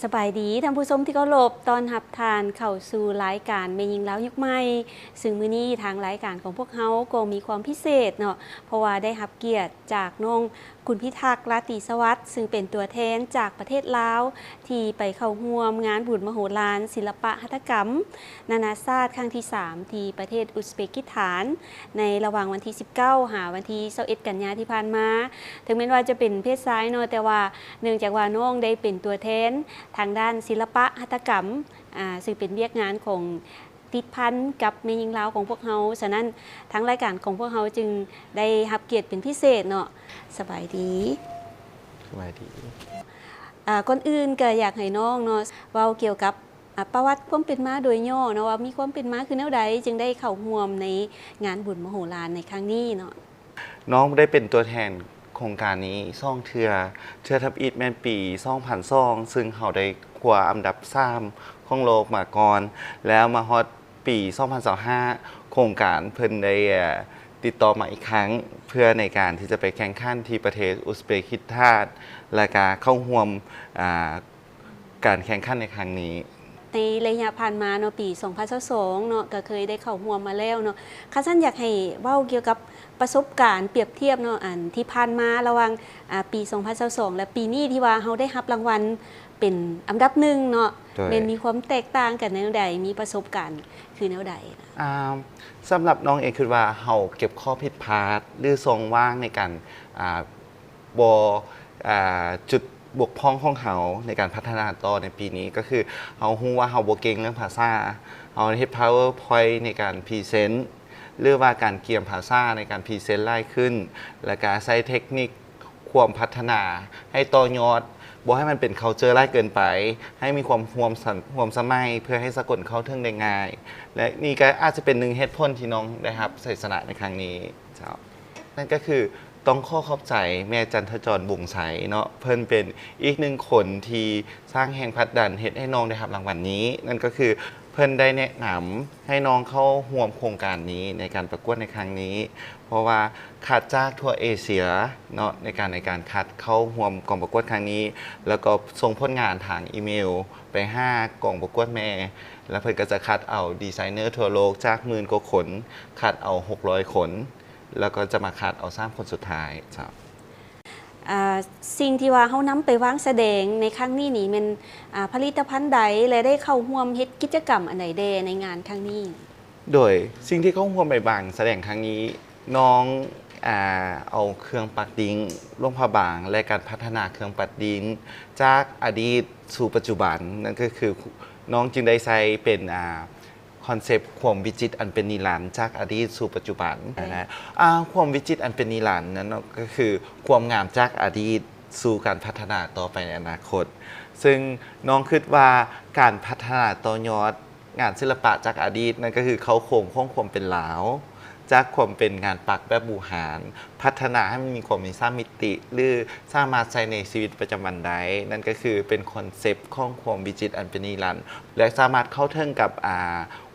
ສະບາຍດີທ່ານຜູ້ຊົມທີ່ເຄົາລົບ, ຕ້ອນຮັບທ່ານເຂົ້າສູ່ລາຍການແມ່ຍິງລາວຍຸກໃໝ່, ຊຶ່ງມື້ນີ້ທາງລາຍການຂອງພວກເຮົາກໍມີຄວາມພິເສດເນາະ, ເພາະວ່າໄດ້ຮັບກຽດຈາກນ້ອງກຸນພິທັກ ລາຕີສະຫວັດ ຊຶ່ງເປັນຕົວແທນຈາກປະເທດລາວ ທີ່ໄປເຂົ້າຮ່ວມງານບຸນມະໂຫລານສິລະປະຫັດຖະກຳນານາຊາດຄັ້ງທີສາມ ທີ່ປະເທດອຸສເບກິສຖານ ໃນລະຫວ່າງວັນທີສິບເກົ້າ ຫາວັນທີຊາວເອັດ ກັນຍາທີ່ຜ່ານມາ. ເຖິງແມ່ນວ່າຈະເປັນເພດຊາຍເນາະ, ແຕ່ວ່າເນື່ອງຈາກວ່ານ້ອງໄດ້ເປັນຕົວແທນທາງດ້ານສິລະປະຫັດຖະກຳ ອ່າ ຊຶ່ງເປັນວຽກງານຂອງ ຕິດພັນກັບແມ່ຍິງລາວຂອງພວກເຮົາ, ສະນັ້ນທາງລາຍການຂອງພວກເຮົາຈຶ່ງໄດ້ຮັບກຽດເປັນພິເສດເນາະ. ສະບາຍດີ. ສະບາຍດີ. ອ່າ ກ່ອນອື່ນກໍຢາກໃຫ້ນ້ອງເນາະ ເວົ້າກ່ຽວກັບ ອ່າ ປະຫວັດຄວາມເປັນມາໂດຍຫຍໍ້ເນາະ ວ່າມີຄວາມເປັນມາຄືແນວໃດ ຈຶ່ງໄດ້ເຂົ້າຮ່ວມໃນງານບຸນມະໂຫລານໃນຄັ້ງນີ້ເນາະ. ນ້ອງໄດ້ເປັນຕົວແທນໂຄງການນີ້ສອງເທື່ອ, ເທື່ອທຳອິດແມ່ນປີສອງພັນສອງ ຊຶ່ງເຮົາໄດ້ຄວ້າອັນດັບສາມຂອງໂລກມາກ່ອນ, ແລ້ວມາຮອດປີສອງພັນຊາວຫ້າ ໂຄງການເພິ່ນໄດ້ ເອີ່ ຕິດຕໍ່ມາອີກຄັ້ງ ເພື່ອໃນການທີ່ຈະໄປແຂ່ງຂັນທີ່ປະເທດອຸສເບກິສຖານ ແລະກະເຂົ້າຮ່ວມ ອ່າ ການແຂ່ງຂັນໃນຄັ້ງນີ້. ໃນໄລຍະຜ່ານມາເນາະ ປີສອງພັນຊາວສອງເນາະ ກໍເຄີຍໄດ້ເຂົ້າຮ່ວມມາແລ້ວເນາະ. ຄັນຊັ້ນຢາກໃຫ້ເວົ້າກ່ຽວກັບປະສົບການປຽບທຽບເນາະ ອັນທີ່ຜ່ານມາລະຫວ່າງ ອ່າ ປີສອງພັນຊາວສອງ ແລະ ປີນີ້ ທີ່ວ່າເຮົາໄດ້ຮັບລາງວັນເປັນອັນດັບໜຶ່ງເນາະ. ໂດຍ ແມ່ນມີຄວາມແຕກຕ່າງກັນແນວໃດ? ມີປະສົບການຄືແນວໃດ? ອ່າ ສຳລັບນ້ອງເອງຄິດວ່າເຮົາເກັບຂໍ້ຜິດພາດ ຫຼື ຊ່ອງວ່າງໃນການ ອ່າ ບໍ່ ອ່າ ຈຸດບົກຜ່ອງຂອງເຮົາໃນການພັດທະນາຕໍ່ໃນປີນີ້ ກໍຄືເຮົາຮູ້ວ່າເຮົາບໍ່ເກັ່ງເລື່ອງພາສາ, ເຮົາເຮັດພາວເວີພອຍໃນການພຣີເຊັນ ຫຼືວ່າການກຽມພາສາໃນການພຣີເຊັນຫຼາຍຂຶ້ນ, ແລ້ວກະໃຊ້ເທັກນິກຄວາມພັດທະນາໃຫ້ຕໍ່ຍອດ, ບໍ່ໃຫ້ມັນເປັນເຄົາເຈີຫຼາຍເກີນໄປ, ໃຫ້ມີຄວາມຮ່ວມສະ ຮ່ວມສະໄໝ ເພື່ອໃຫ້ສາກົນເຂົ້າເຖິງໄດ້ງ່າຍ ແລະ ນີ້ກໍອາດຈະເປັນໜຶ່ງເຫດຜົນທີ່ນ້ອງໄດ້ຮັບໄຊຊະນະໃນຄັ້ງນີ້. ເຈົ້າ. ນັ້ນກໍຄືຕ້ອງຂໍຂອບໃຈແມ່ຈັນທະຈອນ ວົງໄຊເນາະ, ເພິ່ນເປັນອີກໜຶ່ງຄົນທີ່ສ້າງແຮງຜັກດັນເຮັດໃຫ້ນ້ອງໄດ້ຮັບລາງວັນນີ້. ນັ້ນກໍຄືເພິ່ນໄດ້ແນະນຳໃຫ້ນ້ອງເຂົ້າຮ່ວມໂຄງການນີ້ໃນການປະກວດໃນຄັ້ງນີ້, ເພາະວ່າຄັດຈາກທົ່ວເອເຊຍເນາະ ໃນການ ໃນການຄັດເຂົ້າຮ່ວມກອງປະກວດຄັ້ງນີ້, ແລ້ວກໍສົ່ງຜົນງານທາງອີເມວໄປຫາກອງປະກວດແມ່, ແລ້ວເພິ່ນກໍຈະຄັດເອົາດີໄຊເນີທົ່ວໂລກຈາກໝື່ນກວ່າຄົນ, ຄັດເອົາຫົກຮ້ອຍຄົນ. ແລ້ວກໍຈະມາຄັດເອົາສາມຄົນສຸດທ້າຍ. ເຈົ້າ. ອ່າ ສິ່ງທີ່ວ່າເຮົານຳໄປວາງສະແດງໃນຄັ້ງນີ້ນີ້ແມ່ນ ອ່າ ຜະລິດຕະພັນໃດ ແລະ ໄດ້ເຂົ້າຮ່ວມເຮັດກິດຈະກຳອັນໃດແດ່ໃນງານຄັ້ງນີ້? ໂດຍສິ່ງທີ່ເຂົ້າຮ່ວມໄປວາງສະແດງຄັ້ງນີ້ ນ້ອງ ອ່າ ເອົາເຄື່ອງປັກດິ້ງຫຼວງພະບາງ ແລະ ການພັດທະນາເຄື່ອງປັກດິ້ງຈາກອະດີດສູ່ປັດຈຸບັນ, ນັ້ນກໍຄື ນ້ອງຈຶ່ງໄດ້ໃຊ້ເປັນ ອ່າ ຄອນເຊັບຄວາມວິຈິດອັນເປັນນິລັນ ຈາກອະດີດສູ່ປັດຈຸບັນນະ. ອ່າ ຄວາມວິຈິດອັນເປັນນິລັນນັ້ນເນາະ ກໍຄືຄວາມງາມຈາກອະດີດສູ່ການພັດທະນາຕໍ່ໄປໃນອະນາຄົດ. ຊຶ່ງນ້ອງຄິດວ່າການພັດທະນາຕໍ່ຍອດງານສິລະປະຈາກອະດີດ ນັ້ນກໍຄືເຄົ້າໂຄງຂອງຄວາມເປັນລາວ ຈາກຄວາມເປັນງານປັກແບບບູຮານ ພັດທະນາໃຫ້ມັນມີຄວາມມີສາມມິຕິ ຫຼື ສາມາດໃຊ້ໃນຊີວິດປະຈຳວັນໄດ້. ນັ້ນກໍຄືເປັນຄອນເຊັບຂອງຄວາມວິຈິດອັນເປັນນິລັນ ແລະ ສາມາດເຂົ້າເຖິງກັບ ອ່າ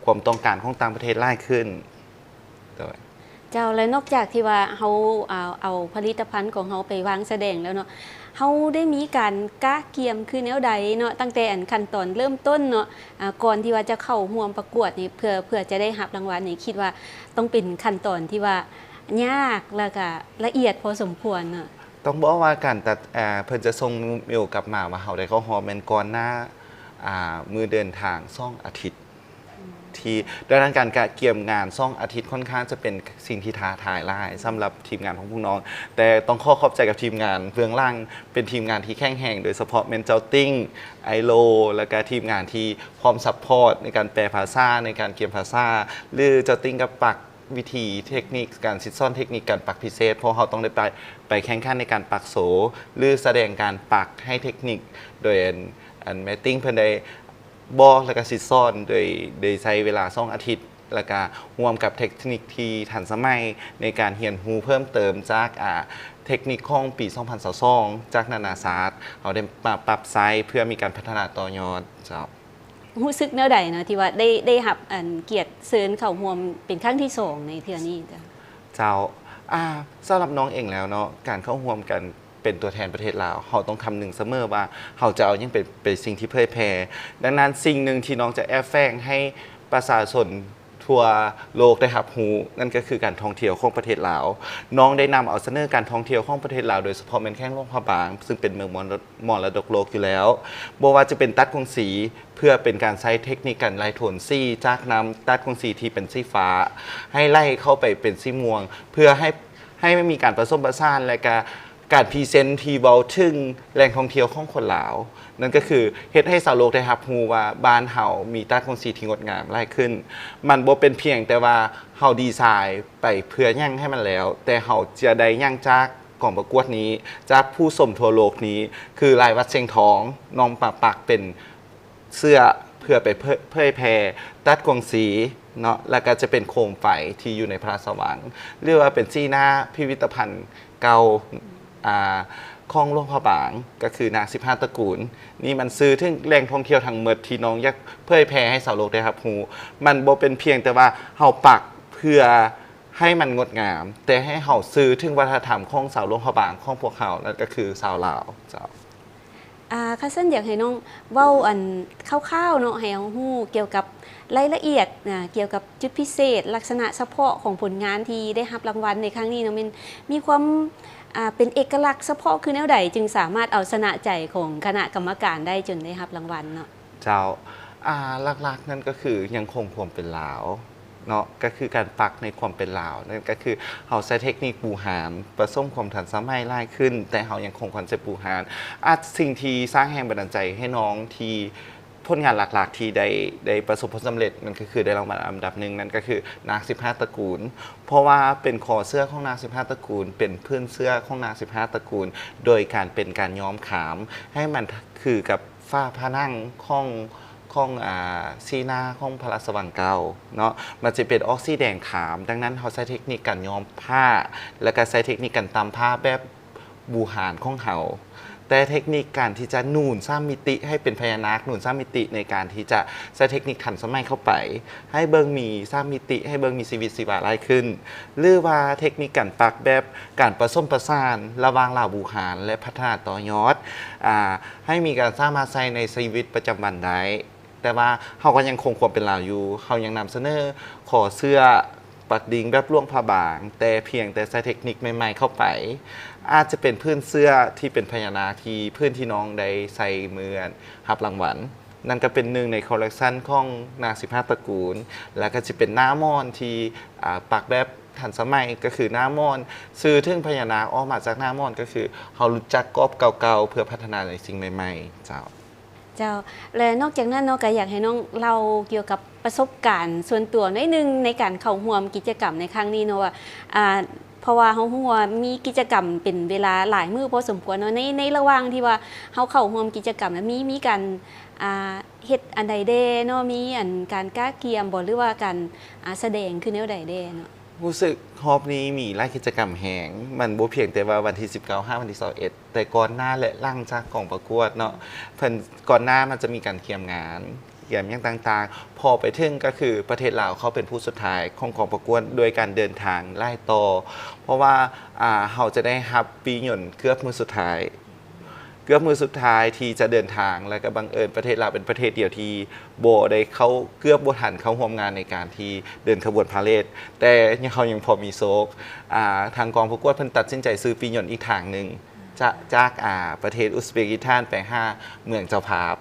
ຄວາມຕ້ອງການຂອງຕ່າງປະເທດຫຼາຍຂຶ້ນ. ໂດຍ ເຈົ້າ ແລະ ນອກຈາກທີ່ວ່າເຮົາ ອ່າ ເອົາຜະລິດຕະພັນຂອງເຮົາໄປວາງສະແດງແລ້ວເນາະ, ເຮົາໄດ້ມີການກະກຽມຄືແນວໃດເນາະ ຕັ້ງແຕ່ອັນຂັ້ນຕອນເລີ່ມຕົ້ນເນາະ ອ່າ ກ່ອນທີ່ວ່າຈະເຂົ້າຮ່ວມປະກວດນີ້ ເພື່ອ ເພື່ອຈະໄດ້ຮັບລາງວັນນີ້ ຄິດວ່າຕ້ອງເປັນຂັ້ນຕອນທີ່ວ່າຍາກ ແລ້ວກະລະອຽດພໍສົມຄວນເນາະ. ຕ້ອງບອກວ່າການຕັດ ເອີ່ ເພິ່ນຈະສົ່ງເມວກັບມາວ່າເຮົາໄດ້ເຂົ້າຮອບແມ່ນກ່ອນໜ້າ ອ່າ ມື້ເດີນທາງສອງອາທິດ ທີ່ ດັ່ງນັ້ນການກະກຽມງານສອງອາທິດຂ້ອນຂ້າງຈະເປັນສິ່ງທີ່ທ້າທາຍຫຼາຍສຳລັບທີມງານຂອງພວກນ້ອງ, ແຕ່ຕ້ອງຂໍຂອບໃຈກັບທີມງານເບື້ອງຫຼັງ ເປັນທີມງານທີ່ແຂງແຮງ ໂດຍສະເພາະແມ່ນເຈົ້າຕິ້ງ ອ້າຍໂລ ແລ້ວກະທີມງານທີ່ພ້ອມຊັບພອດໃນການແປພາສາ ໃນການກຽມພາສາ ຫຼື ເຈົ້າຕິ້ງກໍປັກ ວິທີເທັກນິກ ການສິດສອນເທັກນິກການປັກພິເສດ ເພາະເຮົາຕ້ອງໄດ້ໄປ ໄປແຂ່ງຂັນໃນການປັກໂຊ ຫຼື ສະແດງການປັກໃຫ້ເທັກນິກ ໂດຍ ອັນ ອັນແມ່ຕິ້ງເພິ່ນໄດ້ບອກ ແລ້ວກະສິດສອນ ໂດຍໄດ້ໃຊ້ເວລາສອງອາທິດ ແລ້ວກະຮ່ວມກັບເທັກນິກທີ່ທັນສະໄໝໃນການຮຽນຮູ້ເພີ່ມເຕີມຈາກ ອ່າ ເທັກນິກຂອງປີສອງພັນຊາວສອງ ຈາກນານາຊາດ ເຮົາໄດ້ມາປັບໃຊ້ເພື່ອມີການພັດທະນາຕໍ່ຍອດ. ເຈົ້າ. ຮູ້ສຶກແນວໃດເນາະ ທີ່ວ່າໄດ້ ໄດ້ຮັບອັນກຽດເຊີນເຂົ້າຮ່ວມເປັນຄັ້ງທີສອງໃນເທື່ອນີ້? ເຈົ້າ ເຈົ້າ ອ່າ ສຳລັບນ້ອງເອງແລ້ວເນາະ ການເຂົ້າຮ່ວມກັນ ເປັນຕົວແທນປະເທດລາວ ເຮົາຕ້ອງຄຳນຶງສະເໝີວ່າເຮົາຈະເອົາຫຍັງເປັນ ເປັນສິ່ງທີ່ເຜີຍແຜ່. ດັ່ງນັ້ນ ສິ່ງໜຶ່ງທີ່ນ້ອງຈະແອບແຝງໃຫ້ປະຊາຊົນທົ່ວໂລກໄດ້ຮັບຮູ້ ນັ້ນກໍຄືການທ່ອງທ່ຽວຂອງປະເທດລາວ. ນ້ອງໄດ້ນຳເອົາສະເໜີການທ່ອງທ່ຽວຂອງປະເທດລາວ ໂດຍສະເພາະແມ່ນແຂວງຫຼວງພະບາງ ຊຶ່ງເປັນເມືອງມໍລະ ມໍລະດົກໂລກຢູ່ແລ້ວ. ບໍ່ວ່າຈະເປັນຕັດກົງສີ ເພື່ອເປັນການໃຊ້ເທັກນິກການໄລ່ໂທນສີຈາກນ້ຳ ຕັດກົງສີທີ່ເປັນສີຟ້າ ໃຫ້ໄຫຼເຂົ້າໄປເປັນສີມ່ວງ ເພື່ອໃຫ້ ໃຫ້ມັນມີການປະສົມປະສານ ແລະກະການພຣີເຊັນທີ່ເວົ້າເຖິງແຫຼ່ງທ່ອງທ່ຽວຂອງຄົນລາວ. ນັ້ນກໍຄືເຮັດໃຫ້ຊາວໂລກໄດ້ຮັບຮູ້ວ່າບ້ານເຮົາມີຕາດກົງສີທີ່ງົດງາມຫຼາຍຂຶ້ນ. ມັນບໍ່ເປັນພຽງແຕ່ວ່າເຮົາດີໄຊໄປເພື່ອຫຍັງໃຫ້ມັນແລ້ວ, ແຕ່ເຮົາຈະໄດ້ຫຍັງຈາກກອງປະກວດນີ້, ຈາກຜູ້ຊົມທົ່ວໂລກນີ້, ຄືລາຍວັດຊຽງທອງ, ນ້ອງມາປັກເປັນ ເສື້ອເພື່ອໄປເຜີຍ ເຜີຍແຜ່ຕັດກວາງຊີເນາະ ແລ້ວກໍຈະເປັນໂຄມໄຟທີ່ຢູ່ໃນພະລາຊະວັງ ຫຼືວ່າເປັນສີໜ້າພິພິທະພັນເກົ່າ ອ່າ ຂອງຫຼວງພະບາງ ກໍຄືນາງສິບຫ້າຕະກູນ. ນີ້ມັນສື່ເຖິງແຫຼ່ງທ່ອງທ່ຽວທັງໝົດທີ່ນ້ອງຢາກເຜີຍແຜ່ໃຫ້ຊາວໂລກໄດ້ຮັບຮູ້. ມັນບໍ່ເປັນພຽງແຕ່ວ່າເຮົາປັກເພື່ອໃຫ້ມັນງົດງາມ, ແຕ່ໃຫ້ເຮົາສື່ເຖິງວັດທະນະທຳຂອງຊາວຫຼວງພະບາງຂອງພວກເຮົາ, ນັ້ນກໍຄືຊາວລາວ. ເຈົ້າ. ອ່າ ຂ້າຊັ້ນຢາກໃຫ້ນ້ອງເວົ້າອັນຄ່າວໆເນາະ ໃຫ້ເຮົາຮູ້ກ່ຽວກັບລາຍລະອຽດ ອ່າ ກ່ຽວກັບຈຸດພິເສດ ລັກສະນະສະເພາະຂອງຜົນງານທີ່ໄດ້ຮັບລາງວັນໃນຄັ້ງນີ້ເນາະ ແມ່ນມີຄວາມ ອ່າ ເປັນເອກະລັກສະເພາະຄືແນວໃດ ຈຶ່ງສາມາດເອົາຊະນະໃຈຂອງຄະນະກຳມະການໄດ້ ຈົນໄດ້ຮັບລາງວັນເນາະ? ເຈົ້າ. ອ່າ ຫຼັກໆນັ້ນກໍຄືຍັງຄົງຄວາມເປັນລາວ ເນາະ ກໍຄືການປັກໃນຄວາມເປັນລາວ ນັ້ນກໍຄືເຮົາໃຊ້ເທັກນິກບູຮານ ປະສົມຄວາມທັນສະໄໝຫຼາຍຂຶ້ນ, ແຕ່ເຮົາຍັງຄົງຄອນເຊັບບູຮານ. ອາດ ສິ່ງທີ່ສ້າງແຮງບັນດານໃຈໃຫ້ນ້ອງທີ່ຜົນງານຫຼັກໆທີ່ໄດ້ ໄດ້ປະສົບຜົນສຳເລັດ ນັ້ນກໍຄືໄດ້ລາງວັນອັນດັບໜຶ່ງ ນັ້ນກໍຄືນາງສິບຫ້າຕະກູນ, ເພາະວ່າເປັນຄໍເສື້ອຂອງນາງສິບຫ້າຕະກູນ, ເປັນພື້ນເສື້ອຂອງນາງສິບຫ້າຕະກູນ ໂດຍການເປັນການຍ້ອມຂາມໃຫ້ມັນຄືກັບ ຝາຜະໜັງຂອງ ຂອງ ອ່າ ສີໜ້າຂອງພະລາຊະວັງເກົ່າເນາະ ມັນຈະເປັນອອກສີແດງຂາມ. ດັ່ງນັ້ນ ເຮົາໃຊ້ເທັກນິກການຍ້ອມຜ້າ ແລ້ວກໍໃຊ້ເທັກນິກການຕ່ຳຜ້າແບບບູຮານຂອງເຮົາ. ແຕ່ເທັກນິກການທີ່ຈະໜູນສາມມິຕິໃຫ້ເປັນພະຍານາກ ໜູນສາມມິຕິໃນການທີ່ຈະໃຊ້ເທັກນິກທັນສະໄໝເຂົ້າໄປ ໃຫ້ເບິ່ງມີສາມມິຕິ ໃຫ້ເບິ່ງມີຊີວິດຊີວາຫຼາຍຂຶ້ນ ຫຼືວ່າເທັກນິກການປັກແບບ ການປະສົມປະສານລະຫວ່າງລາວບູຮານ ແລະ ພັດທະນາຕໍ່ຍອດ ອ່າ ໃຫ້ມີການສາມາດໃຊ້ໃນຊີວິດປະຈຳວັນໄດ້, ແຕ່ວ່າເຮົາກໍຍັງຄົງຄວາມເປັນລາວຢູ່. ເຮົາຍັງນຳສະເໜີຄໍເສື້ອປັກດິງແບບຫຼວງພະບາງ, ແຕ່ພຽງແຕ່ໃສ່ເທັກນິກໃໝ່ໆເຂົ້າໄປ. ອາດຈະເປັນພື້ນເສື້ອທີ່ເປັນພະຍານາກ ທີ່ພື້ນທີ່ນ້ອງໄດ້ໃສ່ເມື່ອຮັບລາງວັນ. ນັ້ນກໍເປັນໜຶ່ງໃນຄໍເລັກຊັນຂອງນາງສິບຫ້າຕະກູນ, ແລ້ວກໍຈະເປັນໜ້າໝອນທີ່ ອ່າ ປັກແບບທັນສະໄໝ, ກໍຄືໜ້າໝອນ ສື່ເຖິງພະຍານາກອອກມາຈາກໜ້າໝອນ, ກໍຄືເຮົາຮູ້ຈັກກອບເກົ່າໆ ເພື່ອພັດທະນາໃນສິ່ງໃໝ່ໆ. ເຈົ້າ. ເຈົ້າ. ແລະ ນອກຈາກນັ້ນເນາະ ກໍຢາກໃຫ້ນ້ອງເລົ່າກ່ຽວກັບປະສົບການສ່ວນຕົວໜ້ອຍໜຶ່ງ ໃນການເຂົ້າຮ່ວມກິດຈະກຳໃນຄັ້ງນີ້ເນາະ ວ່າ ອ່າ ເພາະວ່າເຮົາຮູ້ວ່າມີກິດຈະກຳເປັນເວລາຫຼາຍມື້ພໍສົມຄວນເນາະ, ໃນ ໃນລະຫວ່າງທີ່ວ່າເຮົາເຂົ້າຮ່ວມກິດຈະກຳ ແລ້ວມີ ມີການ ອ່າ ເຮັດອັນໃດແດ່ເນາະ, ມີອັນການກະກຽມບໍ່ ຫຼືວ່າການ ອ່າ ສະແດງຄືແນວໃດແດ່ເນາະ? ຮູ້ສຶກຮອບນີ້ມີຫຼາຍກິດຈະກຳແຮງ, ມັນບໍ່ພຽງແຕ່ວ່າວັນທີສິບເກົ້າຫາວັນທີຊາວເອັດ ແຕ່ກ່ອນໜ້າ ແລະ ຫຼັງຈາກກອງປະກວດເນາະ ເພິ່ນ ກ່ອນໜ້າມັນຈະມີການກຽມງານ ກຽມຫຍັງຕ່າງໆ, ພໍໄປເຖິງກໍຄືປະເທດລາວເຂົາເປັນຜູ້ສຸດທ້າຍຂອງກອງປະກວດ ດ້ວຍການເດີນທາງຫຼາຍຕໍ່ ເພາະວ່າ ອ່າ ເຮົາຈະໄດ້ຮັບປີ້ຍົນເກືອບມື້ສຸດທ້າຍ ເກືອບມື້ສຸດທ້າຍທີ່ຈະເດີນທາງ, ແລ້ວກໍບັງເອີນປະເທດລາວເປັນປະເທດດຽວທີ່ບໍ່ໄດ້ເຂົ້າ ເກືອບບໍ່ທັນເຂົ້າຮ່ວມງານໃນການທີ່ເດີນຂະບວນພາເຣດ, ແຕ່ເຮົາຍັງພໍມີໂຊກ ອ່າ ທາງກອງປະກວດເພິ່ນຕັດສິນໃຈຊື້ປີ້ຍົນອີກທາງໜຶ່ງ ຈາກ ຈາກ ອ່າ ປະເທດອຸສເບກິສຖານໄປຫາເມືອງເຈົ້າພາບ.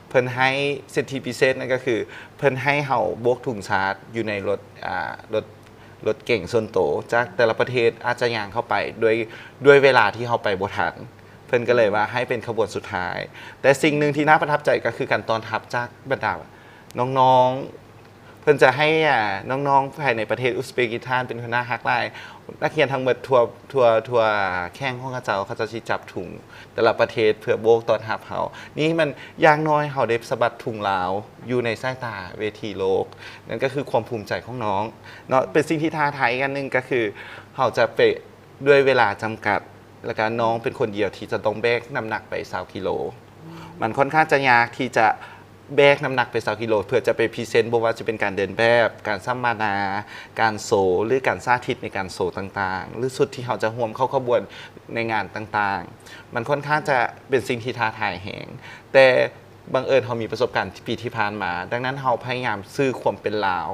ເພິ່ນໃຫ້ສິດທິພິເສດ ນັ້ນກໍຄືເພິ່ນໃຫ້ເຮົາໂບກທຸງຊາດຢູ່ໃນລົດ ອ່າ ລົດ ລົດເກັງສ່ວນໂຕຈາກແຕ່ລະປະເທດ ອາດຈະຍ່າງເຂົ້າໄປດ້ວຍ ດ້ວຍເວລາທີ່ເຮົາໄປບໍ່ທັນ, ເພິ່ນກໍເລີຍວ່າໃຫ້ເປັນຂະບວນສຸດທ້າຍ. ແຕ່ສິ່ງໜຶ່ງທີ່ໜ້າປະທັບໃຈກໍຄືການຕ້ອນຮັບຈາກບັນດານ້ອງໆ ເພິ່ນຈະໃຫ້ ອ່າ ນ້ອງໆພາຍໃນປະເທດອຸສເບກິສຖານເປັນຫົວໜ້າຮັກຫຼາຍ, ນັກຮຽນທັງໝົດທົ່ວ ທົ່ວ ທົ່ວແຂວງຂອງເຂົາເຈົ້າ ເຂົາເຈົ້າຊິຈັບທຸງແຕ່ລະປະເທດເພື່ອໂບກຕ້ອນຮັບເຮົາ. ນີ້ມັນ ຢ່າງໜ້ອຍເຮົາໄດ້ສະບັດທຸງລາວຢູ່ໃນສາຍຕາເວທີໂລກ, ນັ້ນກໍຄືຄວາມພູມໃຈຂອງນ້ອງເນາະ. ເປັນສິ່ງທີ່ທ້າທາຍອີກອັນໜຶ່ງ ກໍຄືເຮົາຈະໄປ ດ້ວຍເວລາຈຳກັດ ແລ້ວກະນ້ອງເປັນຄົນດຽວທີ່ຈະຕ້ອງແບກນ້ຳໜັກໄປຊາວກິໂລ. ມັນຂ້ອນຂ້າງຈະຍາກທີ່ຈະ ແບກນ້ຳໜັກໄປຊາວກິໂລ ເພື່ອຈະໄປພຣີເຊັນ ບໍ່ວ່າຈະເປັນການເດີນແບບ, ການສຳມະນາ, ການໂຊ ຫຼື ການສາທິດໃນການໂຊຕ່າງໆ ຫຼື ຊຸດທີ່ເຮົາຈະຮ່ວມເຂົ້າຂະບວນໃນງານຕ່າງໆ. ມັນຂ້ອນຂ້າງຈະເປັນສິ່ງທີ່ທ້າທາຍແຮງ, ແຕ່ບັງເອີນເຮົາມີປະສົບການປີທີ່ຜ່ານມາ, ດັ່ງນັ້ນເຮົາພະຍາຍາມສື່ຄວາມເປັນລາວ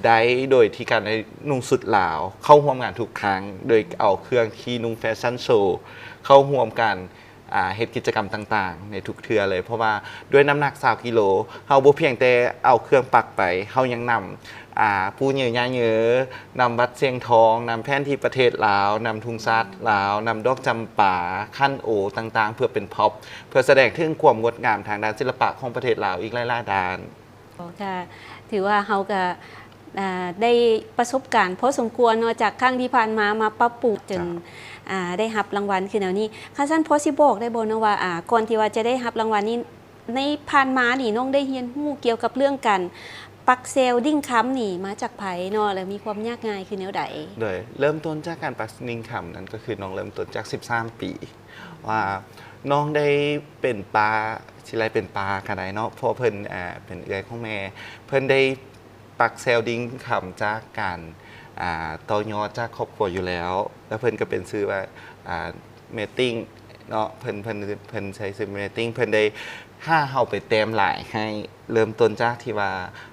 ໄດ້ ໂດຍທີ່ການໄດ້ນຸ່ງຊຸດລາວ ເຂົ້າຮ່ວມງານທຸກຄັ້ງ, ໂດຍເອົາເຄື່ອງທີ່ນຸ່ງແຟຊັນໂຊ ເຂົ້າຮ່ວມການ ອ່າ ເຮັດກິດຈະກຳຕ່າງໆໃນທຸກເທື່ອເລີຍ, ເພາະວ່າດ້ວຍນ້ຳໜັກຊາວກິໂລ, ເຮົາບໍ່ພຽງແຕ່ເອົາເຄື່ອງປັກໄປ, ເຮົາຍັງນຳ ອ່າ ປູ່ເຍີຍ່າເຍີ, ນຳບັດຊຽງທອງ, ນຳແຜນທີ່ປະເທດລາວ, ນຳທຸງຊາດລາວ, ນຳດອກຈຳປາ, ຂັນໂອຕ່າງໆ ເພື່ອເປັນພຣັອບ, ເພື່ອສະແດງເຖິງຄວາມງົດງາມທາງດ້ານສິລະປະຂອງປະເທດລາວອີກຫຼາຍໆດ້ານ. ອໍ ກະຖືວ່າເຮົາກະ ອ່າ ໄດ້ປະສົບການພໍສົມຄວນເນາະ ຈາກຄັ້ງທີ່ຜ່ານມາ ມາປັບປຸງຈົນ ເຈົ້າ ອ່າ ໄດ້ຮັບລາງວັນຄືແນວນີ້. ຄັນຊັ້ນພໍຊິບອກໄດ້ບໍ່ເນາະວ່າ ອ່າ ກ່ອນທີ່ວ່າຈະໄດ້ຮັບລາງວັນນີ້ ໃນຜ່ານມານີ້ ນ້ອງໄດ້ຮຽນຮູ້ກ່ຽວກັບເລື່ອງການປັກແຊວດິ້ງຄຳນີ້ມາຈາກໃຜເນາະ ແລະ ມີຄວາມຍາກງ່າຍຄືແນວໃດ? ໂດຍເລີ່ມຕົ້ນຈາກການປັກດິ້ງຄຳນັ້ນ ກໍຄືນ້ອງເລີ່ມຕົ້ນຈາກສິບສາມປີ ວ່ານ້ອງໄດ້ເປັນປ້າ ຊິໄລ່ເປັນປ້າກໍໄດ້ເນາະ ເພາະເພິ່ນ ອ່າ ເປັນເອື້ອຍຂອງແມ່ ເພິ່ນໄດ້ປັກແຊວດິ້ງຄຳຈາກການ ອ່າ ຕໍ່ຍອດຈາກຄອບຄົວຢູ່ແລ້ວ ແລ້ວເພິ່ນກໍເປັນຊື່ວ່າ ອ່າ ແມ່ຕິ້ງເນາະ ເພິ່ນ ເພິ່ນ ເພິ່ນໃຊ້ຊື່ແມ່ຕິ້ງ ເພິ່ນໄດ້ຫາເຮົາໄປແຕ້ມລາຍໃຫ້ ເລີ່ມຕົ້ນຈາກທີ່ວ່າ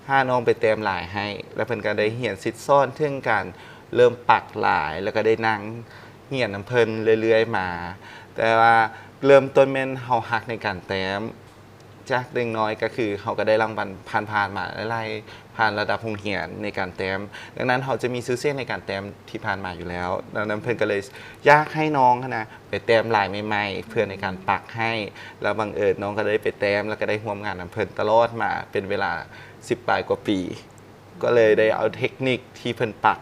ຫານ້ອງໄປແຕ້ມລາຍໃຫ້ ແລ້ວເພິ່ນກໍໄດ້ຮຽນສິດສອນເຖິງການເລີ່ມປັກລາຍ ແລ້ວກໍໄດ້ນັ່ງຮຽນນຳເພິ່ນເລື້ອຍໆມາ. ແຕ່ວ່າເລີ່ມຕົ້ນແມ່ນເຮົາຮັກໃນການແຕ້ມ ຈາກເດັກນ້ອຍກໍຄືເຮົາກໍໄດ້ລາງວັນຜ່ານໆມາຫຼາຍໆ ຜ່ານລະດັບໂຮງຮຽນໃນການແຕ້ມ. ດັ່ງນັ້ນເຮົາຈະມີຊື່ສຽງໃນການແຕ້ມທີ່ຜ່ານມາຢູ່ແລ້ວ. ດັ່ງນັ້ນເພິ່ນກໍເລີຍຢາກໃຫ້ນ້ອງຫັ້ນນະ ໄປແຕ້ມລາຍໃໝ່ໆ ເພື່ອໃນການປັກໃຫ້ ແລ້ວບັງເອີນນ້ອງກໍໄດ້ໄປແຕ້ມ ແລ້ວກໍໄດ້ຮ່ວມງານນຳເພິ່ນຕະຫຼອດມາເປັນເວລາສິບປາຍກວ່າປີ ກໍເລີຍໄດ້ເອົາເທັກນິກທີ່ເພິ່ນປັກ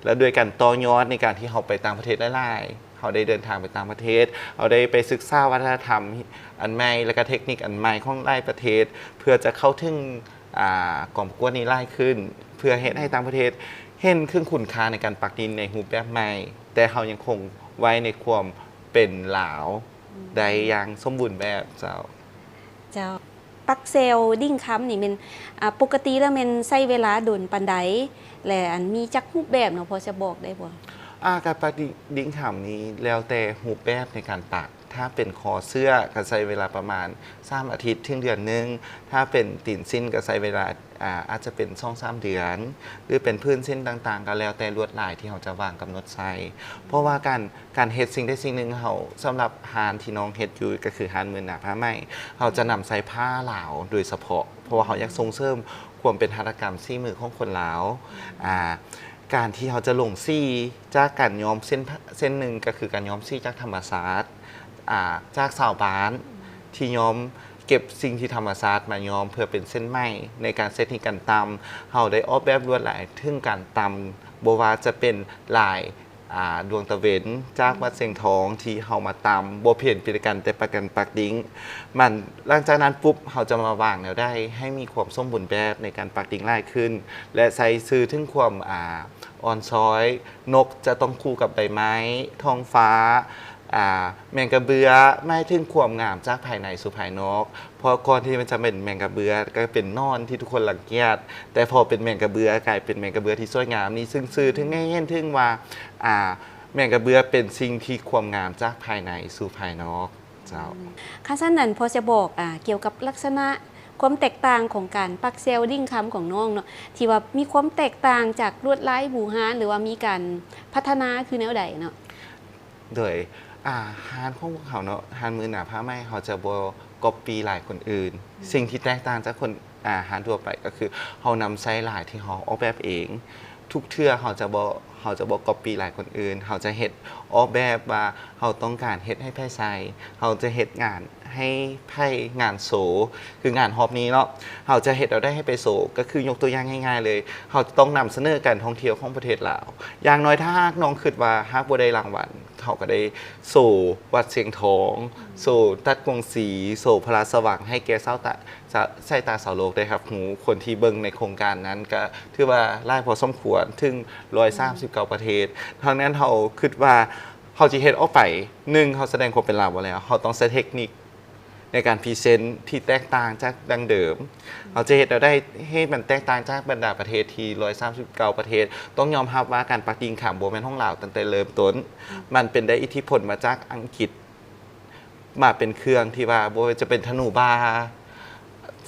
ແລ້ວດ້ວຍການຕໍ່ຍອດໃນການທີ່ເຮົາໄປຕ່າງປະເທດຫຼາຍໆ ເຮົາໄດ້ເດີນທາງໄປຕ່າງປະເທດ ເຮົາໄດ້ໄປສຶກສາວັດທະນະທຳອັນໃໝ່ ແລ້ວກໍເທັກນິກອັນໃໝ່ຂອງຫຼາຍປະເທດ ເພື່ອຈະເຂົ້າເຖິງ ອ່າ ກອງປະກວດນີ້ຫຼາຍຂຶ້ນ ເພື່ອເຮັດໃຫ້ຕ່າງປະເທດເຫັນເຖິງຄຸນຄ່າໃນການປັກດິ້ງໃນຮູບແບບໃໝ່ ແຕ່ເຮົາຍັງຄົງໄວ້ໃນຄວາມເປັນລາວ ອືມ ໄດ້ຢ່າງສົມບູນແບບເຈົ້າ. ເຈົ້າ ປັກແຊວດິ້ງຄຳນີ້ແມ່ນ ອ່າ ປົກກະຕິແລ້ວແມ່ນໃຊ້ເວລາດົນປານໃດ ແລະ ອັນ ມີຈັກຮູບແບບເນາະ ພໍຈະບອກໄດ້ບໍ່? ອ່າ ການປັກດິ້ງຄຳນີ້ແລ້ວແຕ່ຮູບແບບໃນການປັກ. ຖ້າເປັນຄໍເສື້ອກໍໃຊ້ເວລາປະມານສາມອາທິດເຖິງເດືອນໜຶ່ງ, ຖ້າເປັນຕີນສິ້ນກໍໃຊ້ເວລາ ອາ ອາດຈະເປັນສອງສາມເດືອນ ຫຼືເປັນພື້ນສິ້ນຕ່າງໆ ກໍແລ້ວແຕ່ລວດລາຍທີ່ເຮົາຈະວາງກຳນົດໃສ່. ເພາະວ່າການ ການເຮັດສິ່ງໃດສິ່ງໜຶ່ງ ເຮົາ ສຳລັບຮ້ານທີ່ນ້ອງເຮັດຢູ່ ກໍຄືຮ້ານໝື່ນໜ້າຜ້າໄໝ ເຮົາຈະນຳໃຊ້ຜ້າລາວໂດຍສະເພາະ ເພາະວ່າເຮົາຢາກສົ່ງເສີມຄວາມເປັນຫັດຖະກຳສີມືຂອງຄົນລາວ. ອາ ການທີ່ເຮົາຈະລົງສີຈາກການຍ້ອມເສັ້ນ ເສັ້ນໜຶ່ງ ກໍຄືການຍ້ອມສີຈາກທຳມະຊາດ ອາ ຈາກຊາວບ້ານທີ່ຍ້ອມເກັບສິ່ງທີ່ທຳມະຊາດມາຍ້ອມເພື່ອເປັນເສັ້ນໄໝ. ໃນການເຊັດເທັກນິກການຕ່ຳ ເຮົາໄດ້ອອກແບບລວດລາຍເຖິງການຕ່ຳ ບໍ່ວ່າຈະເປັນລາຍ ອາ ດວງຕາເວັນຈາກວັດຊຽງທອງທີ່ເຮົາມາຕ່ຳ ບໍ່ເຫັນຜິດກັນແຕ່ປະກັນປັກດິ້ງ ມັນ ຫຼັງຈາກນັ້ນປຸບ ເຮົາຈະມາວາງແນວໃດໃຫ້ມີຄວາມສົມບູນແບບໃນການປັກດິ້ງຫຼາຍຂຶ້ນ ແລະ ໃສ່ສື່ເຖິງຄວາມ ອາ ອ່ອນຊ້ອຍ. ນົກຈະຕ້ອງຄູ່ກັບໃບໄມ້, ທ້ອງຟ້າ, ອາ ແມງກະເບື້ອ ໝາຍເຖິງຄວາມງາມຈາກພາຍໃນສູ່ພາຍນອກ. ເພາະກ່ອນທີ່ມັນຈະເປັນແມງກະເບື້ອ ກໍເປັນໜອນທີ່ທຸກຄົນລັງກຽດ, ແຕ່ພໍເປັນແມງກະເບື້ອ ກາຍເປັນແມງກະເບື້ອທີ່ສວຍງາມ. ນີ້ຊຶ່ງສື່ເຖິງໃຫ້ເຫັນເຖິງວ່າ ອາ ແມງກະເບື້ອເປັນສິ່ງທີ່ຄວາມງາມຈາກພາຍໃນສູ່ພາຍນອກ. ເຈົ້າ. ອືມ ຄັນຊັ້ນນັ້ນ ພໍຈະບອກ ອາ ກ່ຽວກັບລັກສະນະຄວາມແຕກຕ່າງຂອງການປັກແຊວດິ້ງຄຳຂອງນ້ອງເນາະ ທີ່ວ່າມີຄວາມແຕກຕ່າງຈາກລວດລາຍບູຮານ ຫຼືວ່າມີການພັດທະນາຄືແນວໃດເນາະ? ໂດຍ ອາ ຮ້ານຂອງພວກເຮົາເນາະ ຮ້ານໝື່ນໜ້າຜ້າໄໝ ເຮົາຈະບໍ່ກັອບປີ້ລາຍຄົນອື່ນ. ອືມ ສິ່ງທີ່ແຕກຕ່າງຈາກຄົນ ອາ ຮ້ານທົ່ວໄປ ກໍຄືເຮົານຳໃຊ້ລາຍທີ່ເຮົາອອກແບບເອງ. ທຸກເທື່ອເຮົາຈະບໍ່ ເຮົາຈະບໍ່ກັອບປີ້ລາຍຄົນອື່ນ, ເຮົາຈະເຮັດອອກແບບວ່າເຮົາຕ້ອງການເຮັດໃຫ້ໃຜໃສ່, ເຮົາຈະເຮັດງານໃຫ້ໃຜ, ງານໂຊ ຄືງານຮອບນີ້ເນາະ, ເຮົາຈະເຮັດແນວໃດໃຫ້ໄປໂຊ. ກໍຄືຍົກຕົວຢ່າງງ່າຍໆເລີຍ, ເຮົາຈະຕ້ອງນຳສະເໜີການທ່ອງທ່ຽວຂອງປະເທດລາວ. ຢ່າງໜ້ອຍຖ້າຫາກນ້ອງຄິດວ່າຫາກບໍ່ໄດ້ລາງວັນ, ເຮົາກໍໄດ້ໂຊວັດຊຽງທອງ, ໂຊຕັດກວງສີ, ໂຊພະລາຊະວັງ ໃຫ້ແກ່ຊາວຕາ ສາ ສາຍຕາຊາວໂລກໄດ້ຮັບຮູ້. ຄົນທີ່ເບິ່ງໃນໂຄງການນັ້ນກໍຖືວ່າຫຼາຍພໍສົມຄວນ, ເຖິງໜຶ່ງຮ້ອຍສາມສິບເກົ້າປະເທດ. ທາງນັ້ນເຮົາຄິດວ່າເຮົາຊິເຮັດອອກໄປ, ໜຶ່ງ ເຮົາສະແດງຄວາມເປັນລາວບໍ່ແລ້ວ, ເຮົາຕ້ອງໃຊ້ເທັກນິກ ໃນການພຣີເຊັນທີ່ແຕກຕ່າງຈາກດັ້ງເດີມ. ເຮົາຈະເຮັດແນວໃດໃຫ້ມັນແຕກຕ່າງຈາກບັນດາປະເທດທີ່ຮ້ອຍສາມສິບເກົ້າປະເທດ? ຕ້ອງຍອມຮັບວ່າການປັກດິງຂາມບໍ່ແມ່ນຂອງລາວຕັ້ງແຕ່ເລີ່ມຕົ້ນ. ມັນເປັນໄດ້ອິດທິພົນມາຈາກອັງກິດ ມາເປັນເຄື່ອງທີ່ວ່າບໍ່ວ່າຈະເປັນທະນູບາ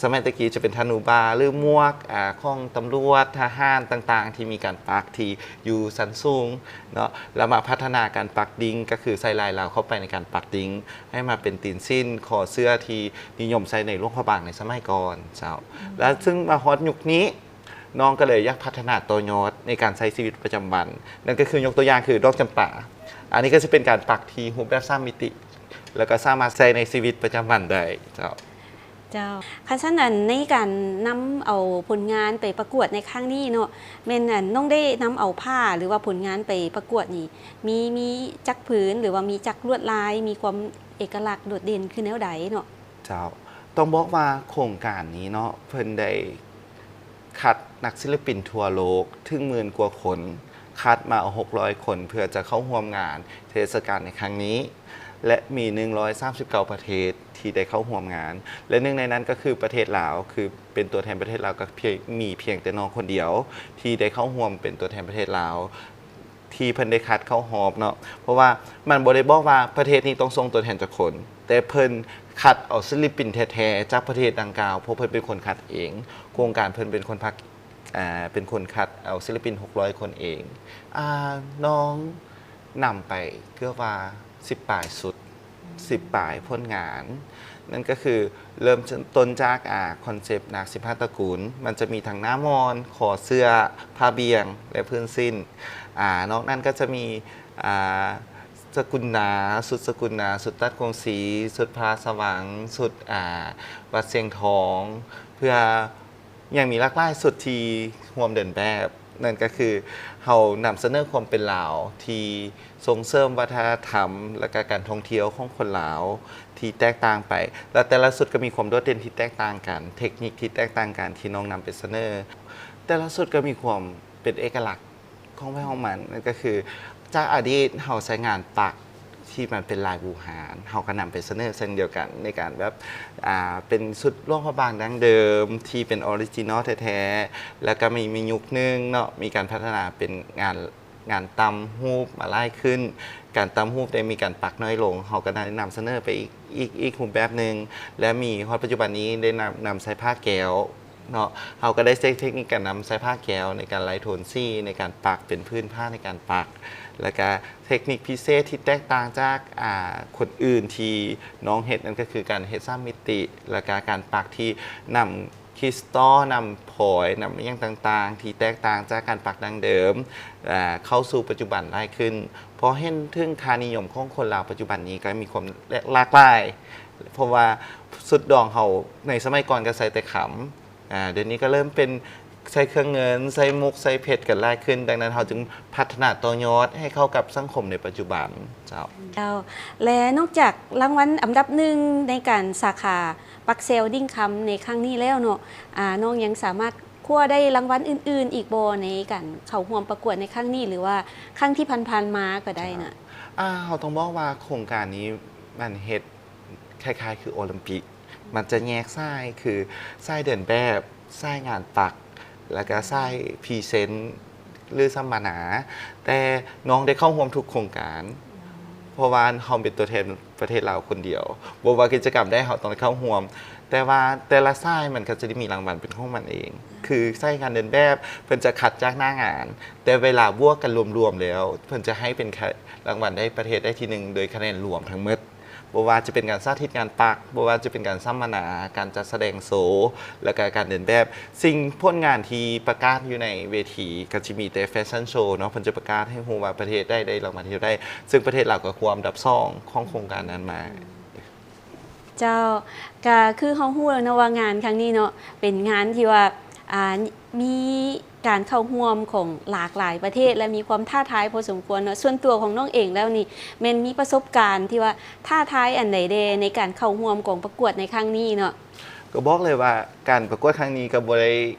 ສະໄໝແຕ່ກີ້ຈະເປັນທະນູບາ ຫຼື ໝວກ ອາ ຂອງຕຳຫຼວດ ທະຫານຕ່າງໆ ທີ່ມີການປັກທີ່ຢູ່ຊັ້ນສູງເນາະ ແລ້ວມາພັດທະນາການປັກດິງ ກໍຄືໃສ່ລາຍລາວເຂົ້າໄປໃນການປັກດິງ ໃຫ້ມາເປັນຕີນສິ້ນ ຄໍເສື້ອທີ່ນິຍົມໃຊ້ໃນຫຼວງພະບາງໃນສະໄໝກ່ອນເຈົ້າ. ແລ້ວເຊິ່ງມາຮອດຍຸກນີ້ ນ້ອງກໍເລີຍຢາກພັດທະນາຕໍ່ຍອດໃນການໃຊ້ຊີວິດປະຈຳວັນ ນັ້ນກໍຄືຍົກຕົວຢ່າງຄືດອກຈຳປາ ອັນນີ້ກໍຈະເປັນການປັກທີ່ຮູບແບບສາມມິຕິ ແລ້ວກໍສາມາດໃຊ້ໃນຊີວິດປະຈຳວັນໄດ້ເຈົ້າ. ເຈົ້າ ຄັນຊັ້ນອັນໃນການນຳເອົາຜົນງານໄປປະກວດໃນຄັ້ງນີ້ເນາະ ແມ່ນອັນນ້ອງໄດ້ນຳເອົາຜ້າ ຫຼືວ່າຜົນງານໄປປະກວດນີ້ ມີ ມີຈັກຜືນ ຫຼືວ່າມີຈັກລວດລາຍ ມີຄວາມເອກະລັກໂດດເດັ່ນຄືແນວໃດເນາະ? ເຈົ້າ ຕ້ອງບອກວ່າໂຄງການນີ້ເນາະ ເພິ່ນໄດ້ຄັດນັກສິລະປິນທົ່ວໂລກເຖິງໝື່ນກວ່າຄົນ ຄັດມາເອົາຫົກຮ້ອຍຄົນ ເພື່ອຈະເຂົ້າຮ່ວມງານເທດສະການໃນຄັ້ງນີ້ ແລະ ມີໜຶ່ງຮ້ອຍສາມສິບເກົ້າປະເທດທີ່ໄດ້ເຂົ້າຮ່ວມງານ ແລະ ໜຶ່ງໃນນັ້ນກໍຄືປະເທດລາວ ຄືເປັນຕົວແທນປະເທດລາວ ກໍພຽງ ມີພຽງແຕ່ນ້ອງຄົນດຽວທີ່ໄດ້ເຂົ້າຮ່ວມເປັນຕົວແທນປະເທດລາວ ທີ່ເພິ່ນໄດ້ຄັດເຂົ້າຮອບເນາະ ເພາະວ່າມັນບໍ່ໄດ້ບອກວ່າປະເທດນີ້ຕ້ອງສົ່ງຕົວແທນຈັກຄົນ ແຕ່ເພິ່ນຄັດເອົາສິລະປິນແທ້ໆຈາກປະເທດດັ່ງກ່າວ ເພາະເພິ່ນເປັນຄົນຄັດເອງ ໂຄງການເພິ່ນເປັນຄົນພັກ ອ່າ ເປັນຄົນຄັດເອົາສິລະປິນຫົກຮ້ອຍຄົນເອງ. ອ່າ ນ້ອງນຳໄປເກືອບວ່າສິບປາຍຊຸດ ສິບປາຍຜົນງານ ນັ້ນກໍຄືເລີ່ມຕົ້ນຈາກ ອ່າ ຄອນເຊັບນາກສິບຫ້າຕະກູນ ມັນຈະມີທັງໜ້າໝອນ, ຄໍເສື້ອ, ຜ້າບ່ຽງ ແລະ ພື້ນສິ້ນ. ອ່າ ນອກນັ້ນກໍຈະມີ ອ່າ ສະກຸນນາ, ຊຸດສະກຸນນາ, ຊຸດຕັດກົງສີ, ຊຸດຜ້າສະຫວັງ, ຊຸດ ອ່າ ວັດຊຽງທອງ ເພື່ອ ຍັງມີຫຼາກຫຼາຍຊຸດທີ່ຮ່ວມເດີນແບບ ນັ້ນກໍຄືເຮົານຳສະເໜີຄວາມເປັນລາວທີ່ສົ່ງເສີມວັດທະນະທຳ ແລະ ກະການທ່ອງທ່ຽວຂອງຄົນລາວທີ່ແຕກຕ່າງໄປ ແລະ ແຕ່ລະຊຸດກໍມີຄວາມໂດດເດັ່ນທີ່ແຕກຕ່າງກັນ, ເທັກນິກທີ່ແຕກຕ່າງກັນທີ່ນ້ອງນຳໄປສະເໜີ. ແຕ່ລະຊຸດກໍມີຄວາມເປັນເອກະລັກ ຂອງໃຜຂອງມັນ ນັ້ນກໍຄືຈາກອະດີດເຮົາໃຊ້ງານປັກທີ່ມັນເປັນລາຍບູຮານ ເຮົາກໍນຳໄປສະເໜີເຊັ່ນດຽວກັນ ໃນການແບບ ອ່າ ເປັນຊຸດຫຼວງພະບາງດັ້ງເດີມທີ່ເປັນອໍຣິຈິນໍແທ້ໆ ແລ້ວກໍມີ ມີຍຸກໜຶ່ງເນາະ ມີການພັດທະນາເປັນງານ ງານຕ່ຳຮູບມາຫຼາຍຂຶ້ນ ການຕ່ຳຮູບໄດ້ມີການປັກໜ້ອຍລົງ ເຮົາກໍໄດ້ນຳສະເໜີໄປອີກ ອີກ ອີກຮູບແບບໜຶ່ງ ແລະ ມີຮອດປັດຈຸບັນນີ້ໄດ້ນຳ ນຳໃຊ້ຜ້າແກ້ວ ເນາະ ເຮົາກໍໄດ້ໃຊ້ເທັກນິກການນຳໃຊ້ຜ້າແກ້ວໃນການໄລ່ໂທນສີ ໃນການປັກເປັນພື້ນຜ້າໃນການປັກ ແລ້ວກະເທັກນິກພິເສດທີ່ແຕກຕ່າງຈາກ ອ່າ ຄົນອື່ນທີ່ນ້ອງເຮັດ ນັ້ນກໍຄືການເຮັດສາມມິຕິ ແລ້ວກະການປັກທີ່ນຳຄຣິສຕອນ ນຳພອຍ ນຳອີ່ຫຍັງຕ່າງໆ ທີ່ແຕກຕ່າງຈາກການປັກດັ້ງເດີມ ອ່າ ເຂົ້າສູ່ປັດຈຸບັນຫຼາຍຂຶ້ນ. ເພາະເຫັນເຖິງຄ່ານິຍົມຂອງຄົນລາວປັດຈຸບັນນີ້ກໍມີຄວາມຫຼາກຫຼາຍ ເພາະວ່າຊຸດດອງເຮົາໃນສະໄໝກ່ອນກໍໃສ່ແຕ່ຄຳ ອ່າ ດຽວນີ້ກໍເລີ່ມເປັນໃສ່ເຄື່ອງເງິນ ໃສ່ມຸກ ໃສ່ເພັດກັນຫຼາຍຂຶ້ນ ດັ່ງນັ້ນເຮົາຈຶ່ງພັດທະນາຕໍ່ຍອດໃຫ້ເຂົ້າກັບສັງຄົມໃນປັດຈຸບັນ ເຈົ້າ. ເຈົ້າ ແລະ ນອກຈາກລາງວັນອັນດັບໜຶ່ງໃນການສາຂາປັກແຊວດິ້ງຄຳໃນຄັ້ງນີ້ແລ້ວເນາະ ອ່າ ນ້ອງຍັງສາມາດຄວ້າໄດ້ລາງວັນອື່ນໆອີກບໍ່ ໃນການເຂົ້າຮ່ວມປະກວດໃນຄັ້ງນີ້ ຫຼືວ່າຄັ້ງທີ່ຜ່ານໆມາກໍໄດ້ນະ? ອ່າ ເຮົາຕ້ອງບອກວ່າໂຄງການນີ້ມັນເຮັດ ຄ້າຍໆຄືໂອລິມປິກ ມັນຈະແຍກສາຍ ຄືສາຍເດີນແບບ, ສາຍງານປັກ ແລ້ວກະສາຍພຣີເຊັນ ຫຼື ສຳມະນາ ແຕ່ນ້ອງໄດ້ເຂົ້າຮ່ວມທຸກໂຄງການ ເພາະວ່າເຮົາເປັນຕົວແທນປະເທດລາວຄົນດຽວ ບໍ່ວ່າກິດຈະກຳໃດເຮົາຕ້ອງໄດ້ເຂົ້າຮ່ວມ ແຕ່ວ່າແຕ່ລະສາຍມັນກໍຈະໄດ້ມີລາງວັນເປັນຂອງມັນເອງ ຄືສາຍງານເດີນແບບ ເພິ່ນຈະຄັດຈາກໜ້າງານ ແຕ່ເວລາບວກກັນລວມໆແລ້ວ ເພິ່ນຈະໃຫ້ເປັນລາງວັນໄດ້ປະເທດໄດ້ທີໜຶ່ງ ໂດຍຄະແນນລວມທັງໝົດ. ບໍ່ວ່າຈະເປັນການສາທິດງານປັກ, ບໍ່ວ່າຈະເປັນການສຳມະນາ, ການຈັດສະແດງໂຊ ແລ້ວກະການເດີນແບບ, ສິ່ງຜົນງານທີ່ປະກາດຢູ່ໃນເວທີ ກໍຈະມີແຕ່ແຟຊັນໂຊເນາະ, ເພິ່ນຈະປະກາດໃຫ້ຮູ້ວ່າປະເທດໃດໄດ້ລາງວັນທີ່ເທົ່າໃດ, ເຊິ່ງປະເທດລາວກໍຄວ້າອັນດັບສອງຂອງໂຄງການນັ້ນມາ. ເຈົ້າ, ກະຄືເຮົາຮູ້ແລ້ວເນາະວ່າງານຄັ້ງນີ້ເນາະ ເປັນງານທີ່ວ່າ ອ່າ ມີການເຂົ້າຮ່ວມຂອງຫຼາກຫຼາຍປະເທດ ແລະ ມີຄວາມທ້າທາຍພໍສົມຄວນເນາະ. ສ່ວນຕົວຂອງນ້ອງເອງແລ້ວນີ້ ແມ່ນມີປະສົບການທີ່ວ່າທ້າທາຍອັນໃດແດ່ໃນການເຂົ້າຮ່ວມກອງປະກວດໃນຄັ້ງນີ້ເນາະ? ກໍບອກເລີຍວ່າການປະກວດຄັ້ງນີ້ກໍບໍ່ໄດ້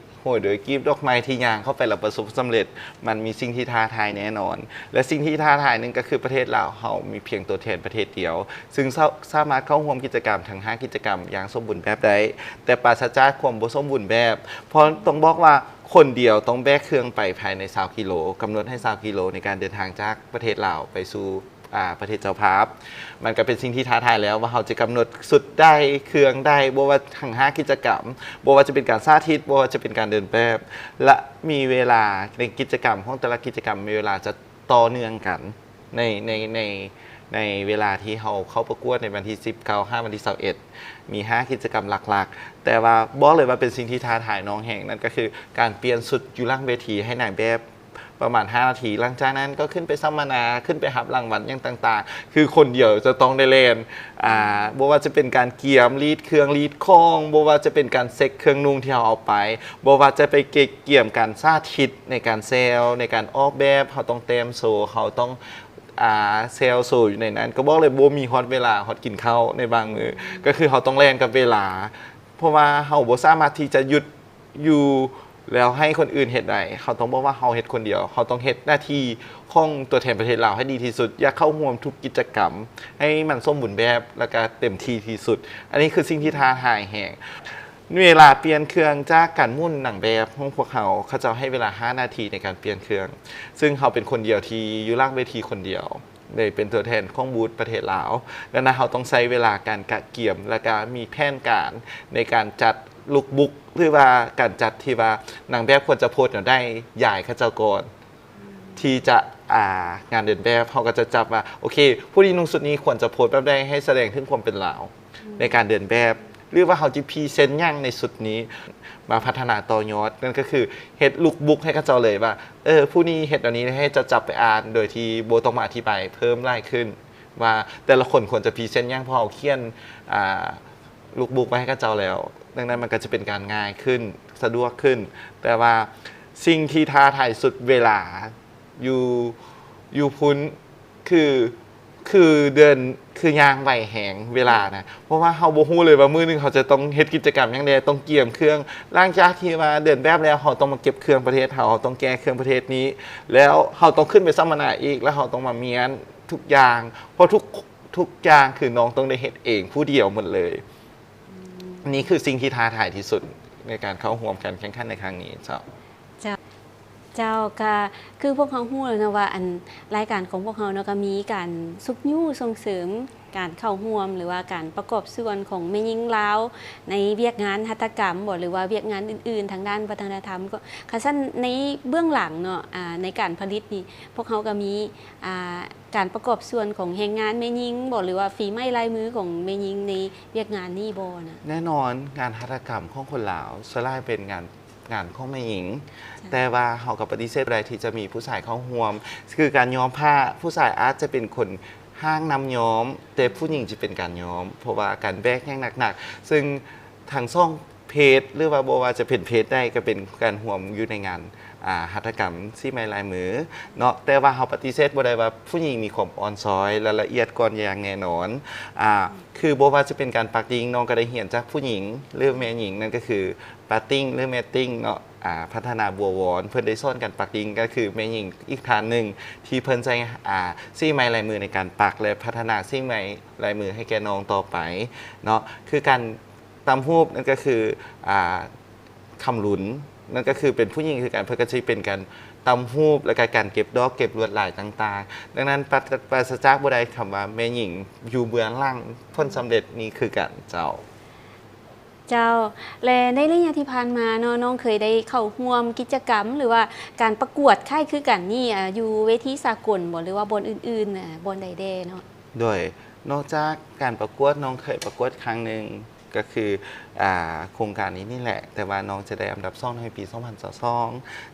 ໂຫຍໂດຍກລີບດອກໄມ້ທີ່ຍ່າງເຂົ້າໄປແລ້ວປະສົບສຳເລັດ, ມັນມີສິ່ງທີ່ທ້າທາຍແນ່ນອນ. ແລະ ສິ່ງທີ່ທ້າທາຍໜຶ່ງກໍຄືປະເທດລາວເຮົາມີພຽງຕົວແທນປະເທດດຽວ ຊຶ່ງສາ ສາມາດເຂົ້າຮ່ວມກິດຈະກຳທັງຫ້າກິດຈະກຳຢ່າງສົມບູນແບບໄດ້, ແຕ່ປາສະຈາກຄວາມບໍ່ສົມບູນແບບ, ເພາະຕ້ອງບອກວ່າຄົນດຽວຕ້ອງແບກເຄື່ອງໄປພາຍໃນຊາວກິໂລ, ກຳນົດໃຫ້ຊາວກິໂລໃນການເດີນທາງຈາກປະເທດລາວໄປສູ່ ອາ ປະເທດເຈົ້າພາບ. ມັນກໍເປັນສິ່ງທີ່ທ້າທາຍແລ້ວວ່າເຮົາຈະກຳນົດຊຸດໃດ, ເຄື່ອງໃດ, ບໍ່ວ່າທັງຫ້າກິດຈະກຳ, ບໍ່ວ່າຈະເປັນການສາທິດ, ບໍ່ວ່າຈະເປັນການເດີນແບບ ແລະ ມີເວລາໃນກິດຈະກຳຂອງແຕ່ລະກິດຈະກຳ ມີເວລາຈະຕໍ່ເນື່ອງກັນໃນ ໃນ ໃນ ໃນເວລາທີ່ເຮົາເຂົ້າປະກວດໃນວັນທີສິບເກົ້າຫາວັນທີຊາວເອັດ ມີຫ້າກິດຈະກຳຫຼັກໆ. ແຕ່ວ່າບອກເລີຍວ່າເປັນສິ່ງທີ່ທ້າທາຍນ້ອງແຮງ, ນັ້ນກໍຄືການປ່ຽນຊຸດຢູ່ຫຼັງເວທີໃຫ້ນາງແບບ ປະມານຫ້ານາທີ, ຫຼັງຈາກນັ້ນກໍຂຶ້ນໄປສຳມະນາ, ຂຶ້ນໄປຮັບລາງວັນຫຍັງຕ່າງໆ, ຄືຄົນດຽວຈະຕ້ອງໄດ້ແລ່ນ ອາ ບໍ່ວ່າຈະເປັນການກຽມລີດເຄື່ອງລີດຂອງ, ບໍ່ວ່າຈະເປັນການເຊັກເຄື່ອງນຸ່ງທີ່ເຮົາເອົາໄປ, ບໍ່ວ່າຈະໄປເກັບກຽມການສາທິດໃນການແຊວ, ໃນການອອກແບບ, ເຮົາຕ້ອງແຕ້ມໂຊ, ເຮົາຕ້ອງ ອາ ແຊວໂຊຢູ່ໃນນັ້ນ, ກໍບອກເລີຍບໍ່ມີຮອດເວລາຮອດກິນເຂົ້າໃນບາງມື້, ກໍຄືເຮົາຕ້ອງແລ່ນກັບເວລາ, ເພາະວ່າເຮົາບໍ່ສາມາດທີ່ຈະຢຸດ ຢູ່ແລ້ວໃຫ້ຄົນອື່ນເຮັດໄດ້. ເຮົາຕ້ອງບອກວ່າເຮົາເຮັດຄົນດຽວ, ເຮົາຕ້ອງເຮັດໜ້າທີ່ຂອງຕົວແທນປະເທດລາວໃຫ້ດີທີ່ສຸດ, ຢາກເຂົ້າຮ່ວມທຸກກິດຈະກຳໃຫ້ມັນສົມບູນແບບ ແລະ ກະເຕັມທີ່ທີ່ສຸດ. ອັນນີ້ຄືສິ່ງທີ່ທ້າທາຍແຮງ. ເວລາປ່ຽນເຄື່ອງຈາກການໝູນນາງແບບຂອງພວກເຮົາ, ເຂົາເຈົ້າໃຫ້ເວລາຫ້ານາທີໃນການປ່ຽນເຄື່ອງ, ຊຶ່ງເຮົາເປັນຄົນດຽວທີ່ຢູ່ຫຼັງເວທີຄົນດຽວ. ໄດ້ເປັນຕົວແທນຂອງບູດປະເທດລາວ, ດັ່ງນັ້ນເຮົາຕ້ອງໃຊ້ເວລາການກະກຽມ ແລະ ກະມີແຜນການໃນການຈັດລຸກບຸກ ຫຼືວ່າການຈັດທີ່ວ່ານາງແບບຄວນຈະໂພສແນວໃດ ຢາຍເຂົາເຈົ້າກ່ອນ ທີ່ຈະ ອາ ງານເດີນແບບ ເຮົາກໍຈະຈັບວ່າ ໂອເຄ ຜູ້ທີ່ນຸ່ງຊຸດນີ້ຄວນຈະໂພສແບບໃດ ໃຫ້ສະແດງເຖິງຄວາມເປັນລາວ ໃນການເດີນແບບ ຫຼືວ່າເຮົາຈະພຣີເຊັນຫຍັງໃນຊຸດນີ້ ມາພັດທະນາຕໍ່ຍອດ, ນັ້ນກໍຄືເຮັດລຸກບຸກໃຫ້ເຂົາເຈົ້າເລີຍວ່າ ເອີ ຜູ້ນີ້ເຮັດແນວນີ້ ໃຫ້ເຈົ້າຈັບໄປອ່ານ ໂດຍທີ່ບໍ່ຕ້ອງມາອະທິບາຍເພີ່ມຫຼາຍຂຶ້ນວ່າແຕ່ລະຄົນຄວນຈະພຣີເຊັນຫຍັງ, ເພາະເຮົາຂຽນ ອາ ລຸກບຸກໄວ້ໃຫ້ເຂົາເຈົ້າແລ້ວ, ດັ່ງນັ້ນມັນກໍຈະເປັນການງ່າຍຂຶ້ນ ສະດວກຂຶ້ນ. ແຕ່ວ່າສິ່ງທີ່ທ້າທາຍສຸດເວລາ ຢູ່ ຢູ່ພຸ້ນ ຄື ຄືເດີນ ຄືຍ່າງໄວແຮງເວລານະ, ເພາະວ່າເຮົາບໍ່ຮູ້ເລີຍວ່າມື້ໜຶ່ງເຮົາຈະຕ້ອງເຮັດກິດຈະກຳຫຍັງແດ່, ຕ້ອງກຽມເຄື່ອງ. ຫຼັງຈາກທີ່ວ່າເດີນແບບແລ້ວ ເຮົາຕ້ອງມາເກັບເຄື່ອງປະເທດເຮົາ, ເຮົາຕ້ອງແກ້ເຄື່ອງປະເທດນີ້, ແລ້ວເຮົາຕ້ອງຂຶ້ນໄປສຳມະນາອີກ, ແລ້ວເຮົາຕ້ອງມາມ້ຽນທຸກຢ່າງ, ເພາະທຸກ ທຸກຢ່າງຄືນ້ອງຕ້ອງໄດ້ເຮັດເອງຜູ້ດຽວໝົດເລີຍ. ນີ້ຄືສິ່ງທີ່ທ້າທາຍທີ່ສຸດໃນການເຂົ້າຮ່ວມການແຂ່ງຂັນໃນຄັ້ງນີ້ເຈົ້າ. ເຈົ້າ ເຈົ້າ ກະຄືພວກເຮົາຮູ້ແລ້ວເນາະວ່າ ອັນ ລາຍການຂອງພວກເຮົາເນາະ ກະມີການຊຸກຍູ້ສົ່ງເສີມການເຂົ້າຮ່ວມ ຫຼືວ່າການປະກອບສ່ວນຂອງແມ່ຍິງລາວ ໃນວຽກງານຫັດຖະກຳບໍ ຫຼືວ່າວຽກງານອື່ນໆ ທາງດ້ານວັດທະນະທຳ. ກະ ຄັນຊັ້ນໃນເບື້ອງຫຼັງເນາະ ອາ ໃນການຜະລິດນີ້ ພວກເຮົາກະມີ ອາ ການປະກອບສ່ວນຂອງແຮງງານແມ່ຍິງບໍ ຫຼືວ່າຝີໄມ້ລາຍມືຂອງແມ່ຍິງໃນວຽກງານນີ້ບໍນະ? ແນ່ນອນ, ງານຫັດຖະກຳຂອງຄົນລາວສ່ວນຫຼາຍເປັນງານ ງານຂອງແມ່ຍິງ, ເຈົ້າ. ແຕ່ວ່າເຮົາກໍປະຕິເສດບໍ່ໄດ້ທີ່ຈະມີຜູ້ຊາຍເຂົ້າຮ່ວມ. ຄືການຍ້ອມຜ້າ, ຜູ້ຊາຍອາດຈະເປັນຄົນຮ່າງນຳຍ້ອມ, ແຕ່ຜູ້ຍິງຈະເປັນການຍ້ອມ, ເພາະວ່າການແບກຫຍັງໜັກໆ, ຊຶ່ງທັງສອງເພດ ຫຼືວ່າບໍ່ວ່າຈະເປັນເພດໃດ ກໍເປັນການຮ່ວມຢູ່ໃນງານ ອາ ຫັດຖະກຳສີໄມ້ລາຍມືເນາະ. ແຕ່ວ່າເຮົາປະຕິເສດບໍ່ໄດ້ວ່າຜູ້ຍິງມີຄວາມອ່ອນຊ້ອຍ ແລະ ລະອຽດອ່ອນຢ່າງແນ່ນອນ. ອາ ຄືບໍ່ວ່າຈະເປັນການປັກດິ້ງ, ນ້ອງກໍໄດ້ຮຽນຈາກຜູ້ຍິງ ຫຼື ແມ່ຍິງ, ນັ້ນກໍຄື ປາຕິ້ງ ຫຼື ແມ່ຕິ້ງເນາະ ອາ ພັດທະນາບົວວອນ, ເພິ່ນໄດ້ສອນການປັກດິ້ງ ກໍຄືແມ່ຍິງອີກທ່ານໜຶ່ງ ທີ່ເພິ່ນໃຊ້ ອາ ສີໄມ້ລາຍມືໃນການປັກ ແລະ ພັດທະນາສີໄມ້ລາຍມືໃຫ້ແກ່ນ້ອງຕໍ່ໄປເນາະ. ຄືການຕ່ຳຫູບ ນັ້ນກໍຄື ອາ ຄຳລຸນ, ນັ້ນກໍຄືເປັນຜູ້ຍິງຄືກັນ, ເພິ່ນກໍຊິເປັນການຕ່ຳຫູບ ແລະ ກະການເກັບດອກເກັບລວດລາຍຕ່າງໆ. ດັ່ງນັ້ນ ປາ ປາສະຈາກບໍ່ໄດ້ຄຳວ່າແມ່ຍິງຢູ່ເບື້ອງຫຼັງຜົນສຳເລັດນີ້ຄືກັນເຈົ້າ. ເຈົ້າ ແລະ ໃນໄລຍະທີ່ຜ່ານມາເນາະ ນ້ອງເຄີຍໄດ້ເຂົ້າຮ່ວມກິດຈະກຳ ຫຼືວ່າການປະກວດຄ້າຍຄືກັນນີ້ ອາ ຢູ່ເວທີສາກົນບໍ ຫຼືວ່າບ່ອນອື່ນໆ ອາ ບ່ອນໃດແດ່ເນາະ? ໂດຍ ນອກຈາກການປະກວດ ນ້ອງເຄີຍປະກວດຄັ້ງໜຶ່ງ ກໍຄື ອາ ໂຄງການນີ້ນີ້ແຫຼະ, ແຕ່ວ່ານ້ອງຈະໄດ້ອັນດັບສອງໃນປີສອງພັນຊາວສອງ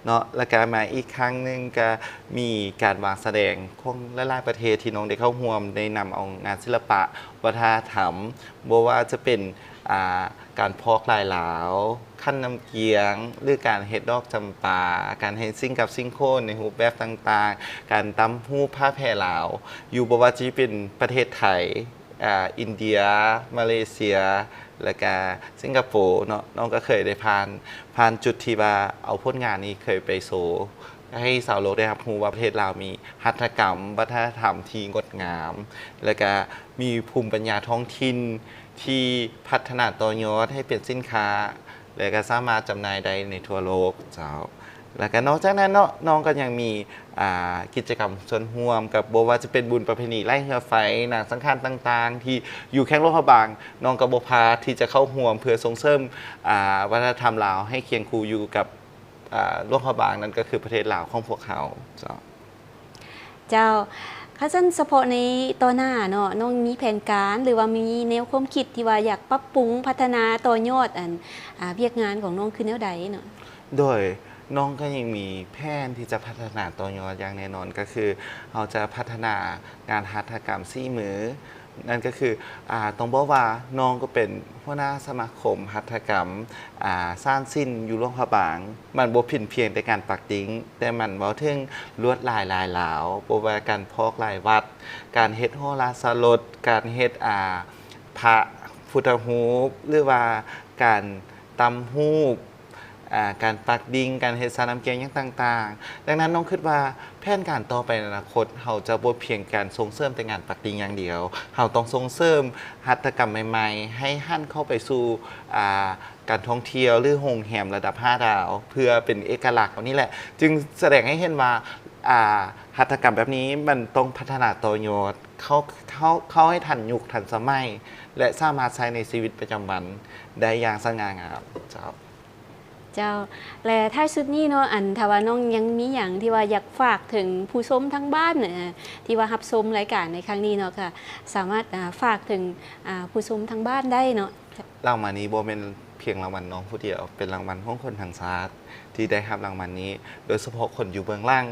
ເນາະ. ແລ້ວກະມາອີກຄັ້ງໜຶ່ງ ກະມີການວາງສະແດງຂອງຫຼາຍໆປະເທດທີ່ນ້ອງໄດ້ເຂົ້າຮ່ວມ, ໄດ້ນຳເອົາງານສິລະປະ ວັດທະນະທຳ ບໍ່ວ່າຈະເປັນ ອາ ການພອກລາຍລາວ, ຂັນນ້ຳກຽງ ຫຼື ການເຮັດດອກຈຳປາ, ການເຮັດຊິງກັບຊິງໂຄນໃນຮູບແບບຕ່າງໆ, ການຕ່ຳຫູບຜ້າແພລາວ ຢູ່ບໍ່ວ່າຈະເປັນປະເທດໄທ, ອ່າ ອິນເດຍ, ມາເລເຊຍ ແລ້ວກະສິງກະໂປເນາະ. ນ້ອງກໍເຄີຍໄດ້ຜ່ານ ຜ່ານຈຸດທີ່ວ່າເອົາຜົນງານນີ້ເຄີຍໄປໂຊ ໃຫ້ຊາວໂລກໄດ້ຮັບຮູ້ວ່າປະເທດລາວມີຫັດຖະກຳວັດທະນະທຳທີ່ງົດງາມ ແລ້ວກະມີພູມປັນຍາທ້ອງຖິ່ນທີ່ພັດທະນາຕໍ່ຍອດໃຫ້ເປັນສິນຄ້າ ແລະ ກໍສາມາດຈຳໜ່າຍໄດ້ໃນທົ່ວໂລກເຈົ້າ. ແລ້ວກໍນອກຈາກນັ້ນເນາະ ນ້ອງກໍຍັງມີ ອ່າ ກິດຈະກຳສ່ວນຮ່ວມກັບ ບໍ່ວ່າຈະເປັນບຸນປະເພນີໄລ່ເຮືອໄຟ, ໜັງສັງຂານຕ່າງໆ ທີ່ຢູ່ແຂວງຫຼວງພະບາງ, ນ້ອງກໍບໍ່ພາດທີ່ຈະເຂົ້າຮ່ວມເພື່ອສົ່ງເສີມ ອ່າ ວັດທະນະທຳລາວໃຫ້ຄຽງຄູ່ຢູ່ກັບ ອ່າ ຫຼວງພະບາງ, ນັ້ນກໍຄືປະເທດລາວຂອງພວກເຮົາເຈົ້າ. ເຈົ້າ ຄັນຊັ້ນສະເພາະໃນຕໍ່ໜ້າເນາະ ນ້ອງມີແຜນການ ຫຼືວ່າມີແນວຄວາມຄິດທີ່ວ່າຢາກປັບປຸງພັດທະນາຕໍ່ຍອດ ອັນ ອ່າ ວຽກງານຂອງນ້ອງຄືແນວໃດເນາະ? ໂດຍ ນ້ອງກໍຍັງມີແຜນທີ່ຈະພັດທະນາຕໍ່ຍອດຢ່າງແນ່ນອນ ກໍຄືເຮົາຈະພັດທະນາງານຫັດຖະກຳສີມື ນັ້ນກໍຄື ອ່າ ຕ້ອງບອກວ່ານ້ອງກໍເປັນຫົວໜ້າສະມາຄົມຫັດຖະກຳ ອ່າ ສານສິນຢູ່ຫຼວງພະບາງ. ມັນບໍ່ເປັນພຽງແຕ່ການປັກດິ້ງ, ແຕ່ມັນເວົ້າເຖິງລວດລາຍລາຍລາວ, ບໍ່ວ່າການພອກລາຍວັດ, ການເຮັດຫໍລາສະລົດ, ການເຮັດ ອ່າ ພະພຸດທະຮູບ ຫຼືວ່າການຕຳຮູບ, ອ່າ ການປັກດິ້ງ, ການເຮັດຊານ້ຳແກງຫຍັງຕ່າງໆ. ດັ່ງນັ້ນ ນ້ອງຄິດວ່າແຜນການຕໍ່ໄປໃນອະນາຄົດ ເຮົາຈະບໍ່ພຽງການສົ່ງເສີມແຕ່ງານປັກດິ້ງຢ່າງດຽວ, ເຮົາຕ້ອງສົ່ງເສີມຫັດຖະກຳໃໝ່ໆ ໃຫ້ຫັນເຂົ້າໄປສູ່ ອ່າ ການທ່ອງທ່ຽວ ຫຼື ໂຮງແຮມລະດັບຫ້າດາວ ເພື່ອເປັນເອກະລັກ. ອັນນີ້ແຫຼະຈຶ່ງສະແດງໃຫ້ເຫັນວ່າ ອ່າ ຫັດຖະກຳແບບນີ້ມັນຕ້ອງພັດທະນາຕໍ່ຍອດ ເຂົ້າ ເຂົ້າ ເຂົ້າໃຫ້ທັນຍຸກທັນສະໄໝ ແລະ ສາມາດໃຊ້ໃນຊີວິດປະຈຳວັນໄດ້ຢ່າງສະຫງ່າງາມເຈົ້າ. ເຈົ້າ ແລະ ທ້າຍສຸດນີ້ເນາະ ອັນ ຖ້າວ່ານ້ອງຍັງມີຫຍັງທີ່ວ່າຢາກຝາກເຖິງຜູ້ຊົມທາງບ້ານ ທີ່ວ່າຮັບຊົມລາຍການໃນຄັ້ງນີ້ເນາະ ກໍສາມາດ ອ່າ ຝາກເຖິງ ອ່າ ຜູ້ຊົມທາງບ້ານໄດ້ເນາະ. ລາງວັນນີ້ບໍ່ແມ່ນພຽງລາງວັນນ້ອງຜູ້ດຽວ, ເປັນລາງວັນຂອງຄົນທັງຊາດທີ່ໄດ້ຮັບລາງວັນນີ້, ໂດຍສະເພາະຄົນຢູ່ເບື້ອງຫຼັງ,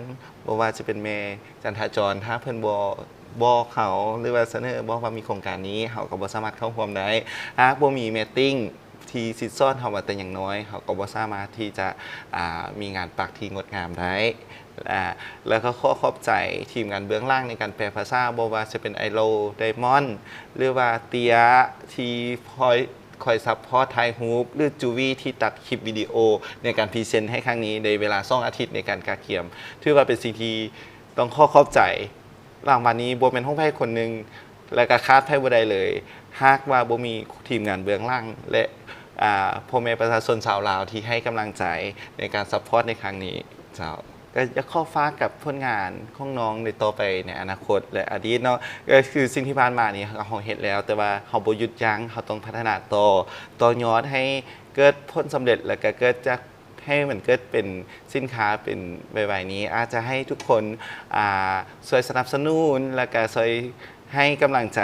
ບໍ່ວ່າຈະເປັນແມ່ຈັນທະຈອນ, ຖ້າເພິ່ນບໍ່ບອກເຮົາ ຫຼືວ່າສະເໜີບອກວ່າມີໂຄງການນີ້, ເຮົາກໍບໍ່ສາມາດເຂົ້າຮ່ວມໄດ້. ຫາກບໍ່ມີແມ່ຕິ້ງທີ່ສິດສອນເຮົາມາແຕ່ຍັງນ້ອຍ, ເຮົາກໍບໍ່ສາມາດທີ່ຈະ ອ່າ ມີງານປັກທີ່ງົດງາມໄດ້. ອ່າ ແລ້ວກໍຂໍຂອບໃຈທີມງານເບື້ອງຫຼັງໃນການແປພາສາ, ບໍ່ວ່າຈະເປັນໄອໂລ ໄດມອນ ຫຼືວ່າເຕຍ ທີ່ຄອຍ ຄອຍຊັບພອດຖ່າຍຮູບ ຫຼື ຈູວີ ທີ່ຕັດຄລິບວິດີໂອໃນການພຣີເຊັນໃຫ້ຄັ້ງນີ້ ໃນເວລາສອງອາທິດໃນການກະກຽມ. ຖືວ່າເປັນສິ່ງທີ່ຕ້ອງຂໍຂອບໃຈ. ລາງວັນນີ້ບໍ່ແມ່ນຂອງໃຜຄົນໜຶ່ງ ແລະ ກະຂາດໃຜບໍ່ໄດ້ເລີຍ ຫາກວ່າບໍ່ມີທີມງານເບື້ອງຫຼັງ ແລະ ອ່າ ພໍ່ແມ່ປະຊາຊົນຊາວລາວທີ່ໃຫ້ກຳລັງໃຈໃນການຊັບພອດໃນຄັ້ງນີ້ເຈົ້າ. ກໍຢາກຂໍຝາກກັບຜົນງານຂອງນ້ອງໃນຕໍ່ໄປໃນອະນາຄົດ ແລະ ອະດີດເນາະ, ກໍຄືສິ່ງທີ່ຜ່ານມານີ້ເຮົາເຮັດແລ້ວ, ແຕ່ວ່າເຮົາບໍ່ຢຸດຢັ້ງ, ເຮົາຕ້ອງພັດທະນາຕໍ່, ຕໍ່ຍອດໃຫ້ເກີດຜົນສຳເລັດ ແລະ ກໍເກີດຈາກ ໃຫ້ມັນເກີດເປັນສິນຄ້າເປັນໄວໆນີ້ ອາດຈະໃຫ້ທຸກຄົນ ອ່າ ຊ່ວຍສະໜັບສະໜູນ ແລ້ວກະຊ່ວຍໃຫ້ກຳລັງໃຈ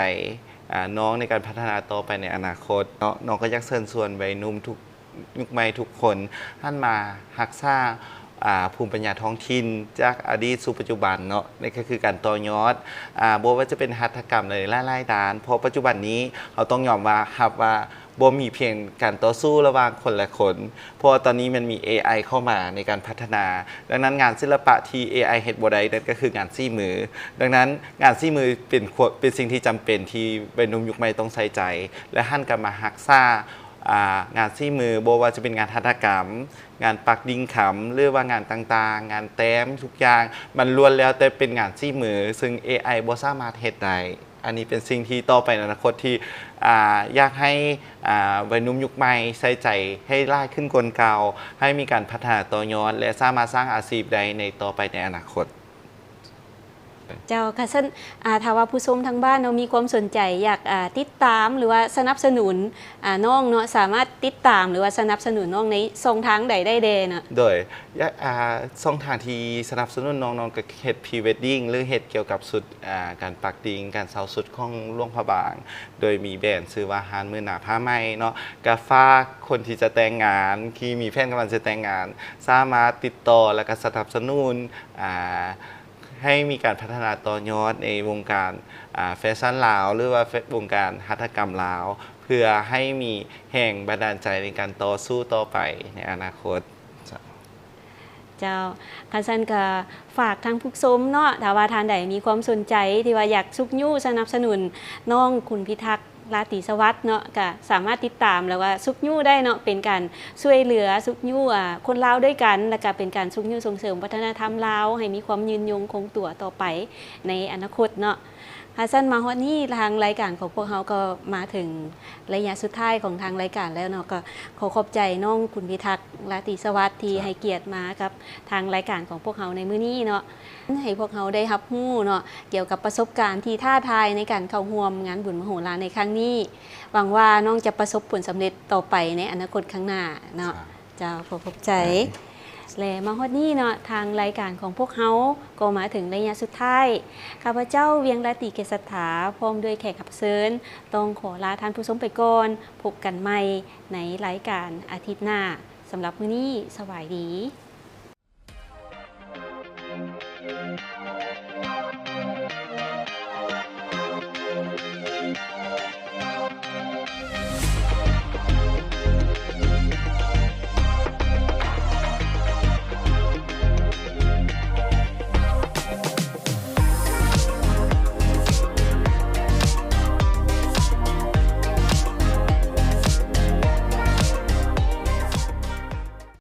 ອ່າ ນ້ອງໃນການພັດທະນາຕໍ່ໄປໃນອະນາຄົດເນາະ. ນ້ອງກໍຢາກເຊີນຊວນໄວໜຸ່ມທຸກ ຍຸກໃໝ່ທຸກຄົນ ຫັນມາຮັກສາ ອ່າ ພູມປັນຍາທ້ອງຖິ່ນຈາກອະດີດສູ່ປັດຈຸບັນເນາະ. ນີ້ກໍຄືການຕໍ່ຍອດ ອ່າ ບໍ່ວ່າຈະເປັນຫັດຖະກຳໃນຫຼາຍໆດ້ານ, ເພາະປັດຈຸບັນນີ້ເຮົາຕ້ອງຍອມວ່າ ຮັບວ່າ ບໍ່ມີພຽງການຕໍ່ສູ້ລະຫວ່າງຄົນ ແລະ ຄົນ, ເພາະວ່າຕອນນີ້ມັນມີເອໄອເຂົ້າມາໃນການພັດທະນາ. ດັ່ງນັ້ນ ງານສິລະປະທີ່ເອໄອເຮັດບໍ່ໄດ້ ນັ້ນກໍຄືງານສີມື. ດັ່ງນັ້ນ ງານສີມືເປັນຄວ- ເປັນສິ່ງທີ່ຈຳເປັນທີ່ໄວໜຸ່ມຍຸກໃໝ່ຕ້ອງໃສ່ໃຈ ແລະ ຫັນກັບມາຮັກສາ ອ່າ ງານສີມື, ບໍ່ວ່າຈະເປັນງານຫັດຖະກຳ, ງານປັກດິ້ງຄຳ ຫຼືວ່າງານຕ່າງໆ, ງານແຕ້ມ, ທຸກຢ່າງ ມັນລ້ວນແລ້ວແຕ່ເປັນງານສີມື, ເຊິ່ງເອໄອບໍ່ສາມາດເຮັດໄດ້. ອັນນີ້ເປັນສິ່ງທີ່ຕໍ່ໄປໃນອະນາຄົດທີ່ ອ່າ ຢາກໃຫ້ ອ່າ ໄວໜຸ່ມຍຸກໃໝ່ໃສ່ໃຈໃຫ້ຫຼາຍຂຶ້ນກວ່າເກົ່າ, ໃຫ້ມີການພັດທະນາຕໍ່ຍອດ ແລະ ສາມາດສ້າງອາຊີບໄດ້ໃນຕໍ່ໄປໃນອະນາຄົດ. ເຈົ້າ ຄັນຊັ້ນ ອ່າ ຖ້າວ່າຜູ້ຊົມທາງບ້ານເນາະ ມີຄວາມສົນໃຈຢາກ ອ່າ ຕິດຕາມ ຫຼືວ່າສະໜັບສະໜູນ ອ່າ ນ້ອງເນາະ ສາມາດຕິດຕາມ ຫຼືວ່າສະໜັບສະໜູນນ້ອງໃນຊ່ອງທາງໃດໄດ້ແດ່ເນາະ? ໂດຍ ຢາກ ອ່າ ຊ່ອງທາງທີ່ສະໜັບສະໜູນນ້ອງ ນ້ອງກໍເຮັດພຣີເວດດິ້ງ ຫຼື ເຮັດກ່ຽວກັບຊຸດ ອ່າ ການປັກດິ້ງ ການເຊົ່າຊຸດຂອງຫຼວງພະບາງ ໂດຍມີແບຣນຊື່ວ່າຮ້ານໝື່ນໜ້າຜ້າໄໝເນາະ. ກໍຝາກຄົນທີ່ຈະແຕ່ງງານ ທີ່ມີແຜນກຳລັງຈະແຕ່ງງານ ສາມາດຕິດຕໍ່ ແລ້ວກໍສະໜັບສະໜູນ ອ່າ ໃຫ້ມີການພັດທະນາຕໍ່ຍອດໃນວົງການ ອ່າ ແຟຊັນລາວ ຫຼືວ່າ ແຟ- ວົງການຫັດຖະກຳລາວ ເພື່ອໃຫ້ມີແຮງບັນດານໃຈໃນການຕໍ່ສູ້ຕໍ່ໄປໃນອະນາຄົດ. ເຈົ້າ ຄັນຊັ້ນກະຝາກທາງຜູ້ຊົມເນາະ ຖ້າວ່າທ່ານໃດມີຄວາມສົນໃຈທີ່ວ່າຢາກຊຸກຍູ້ສະໜັບສະໜູນນ້ອງຄຸນພິທັກ ລາຕີສະຫວັດເນາະ ກະສາມາດຕິດຕາມ ແລ້ວວ່າຊຸກຍູ້ໄດ້ເນາະ ເປັນການຊ່ວຍເຫຼືອຊຸກຍູ້ ອາ ຄົນລາວດ້ວຍກັນ ແລ້ວກະເປັນການຊຸກຍູ້ສົ່ງເສີມວັດທະນະທຳລາວໃຫ້ມີຄວາມຍືນຍົງຄົງຕົວຕໍ່ໄປໃນອະນາຄົດເນາະ. ຄັນຊັ້ນມາຮອດນີ້ ທາງລາຍການຂອງພວກເຮົາກໍມາເຖິງໄລຍະສຸດທ້າຍຂອງທາງລາຍການແລ້ວເນາະ ກໍຂໍຂອບໃຈນ້ອງຄຸນພິທັກ ລາຕີສະຫວັດ ທີ່ໃຫ້ກຽດມາກັບທາງລາຍການຂອງພວກເຮົາໃນມື້ນີ້ເນາະ ໃຫ້ພວກເຮົາໄດ້ຮັບຮູ້ເນາະ ກ່ຽວກັບປະສົບການທີ່ທ້າທາຍໃນການເຂົ້າຮ່ວມງານບຸນມະໂຫລານໃນຄັ້ງນີ້. ຫວັງວ່ານ້ອງຈະປະສົບຜົນສຳເລັດຕໍ່ໄປໃນອະນາຄົດຂ້າງໜ້າເນາະ. ເຈົ້າ ຂໍຂອບໃຈ. ແລະ ມາຮອດນີ້ເນາະ ທາງລາຍການຂອງພວກເຮົາກໍມາເຖິງໄລຍະສຸດທ້າຍ. ຂ້າພະເຈົ້າ ວຽງລາຕີ ເກດສັດຖາ ພ້ອມດ້ວຍແຂກຮັບເຊີນ ຕ້ອງຂໍລາທ່ານຜູ້ຊົມໄປກ່ອນ. ພົບກັນໃໝ່ໃນລາຍການອາທິດໜ້າ. ສຳລັບມື້ນີ້ ສະບາຍດີ.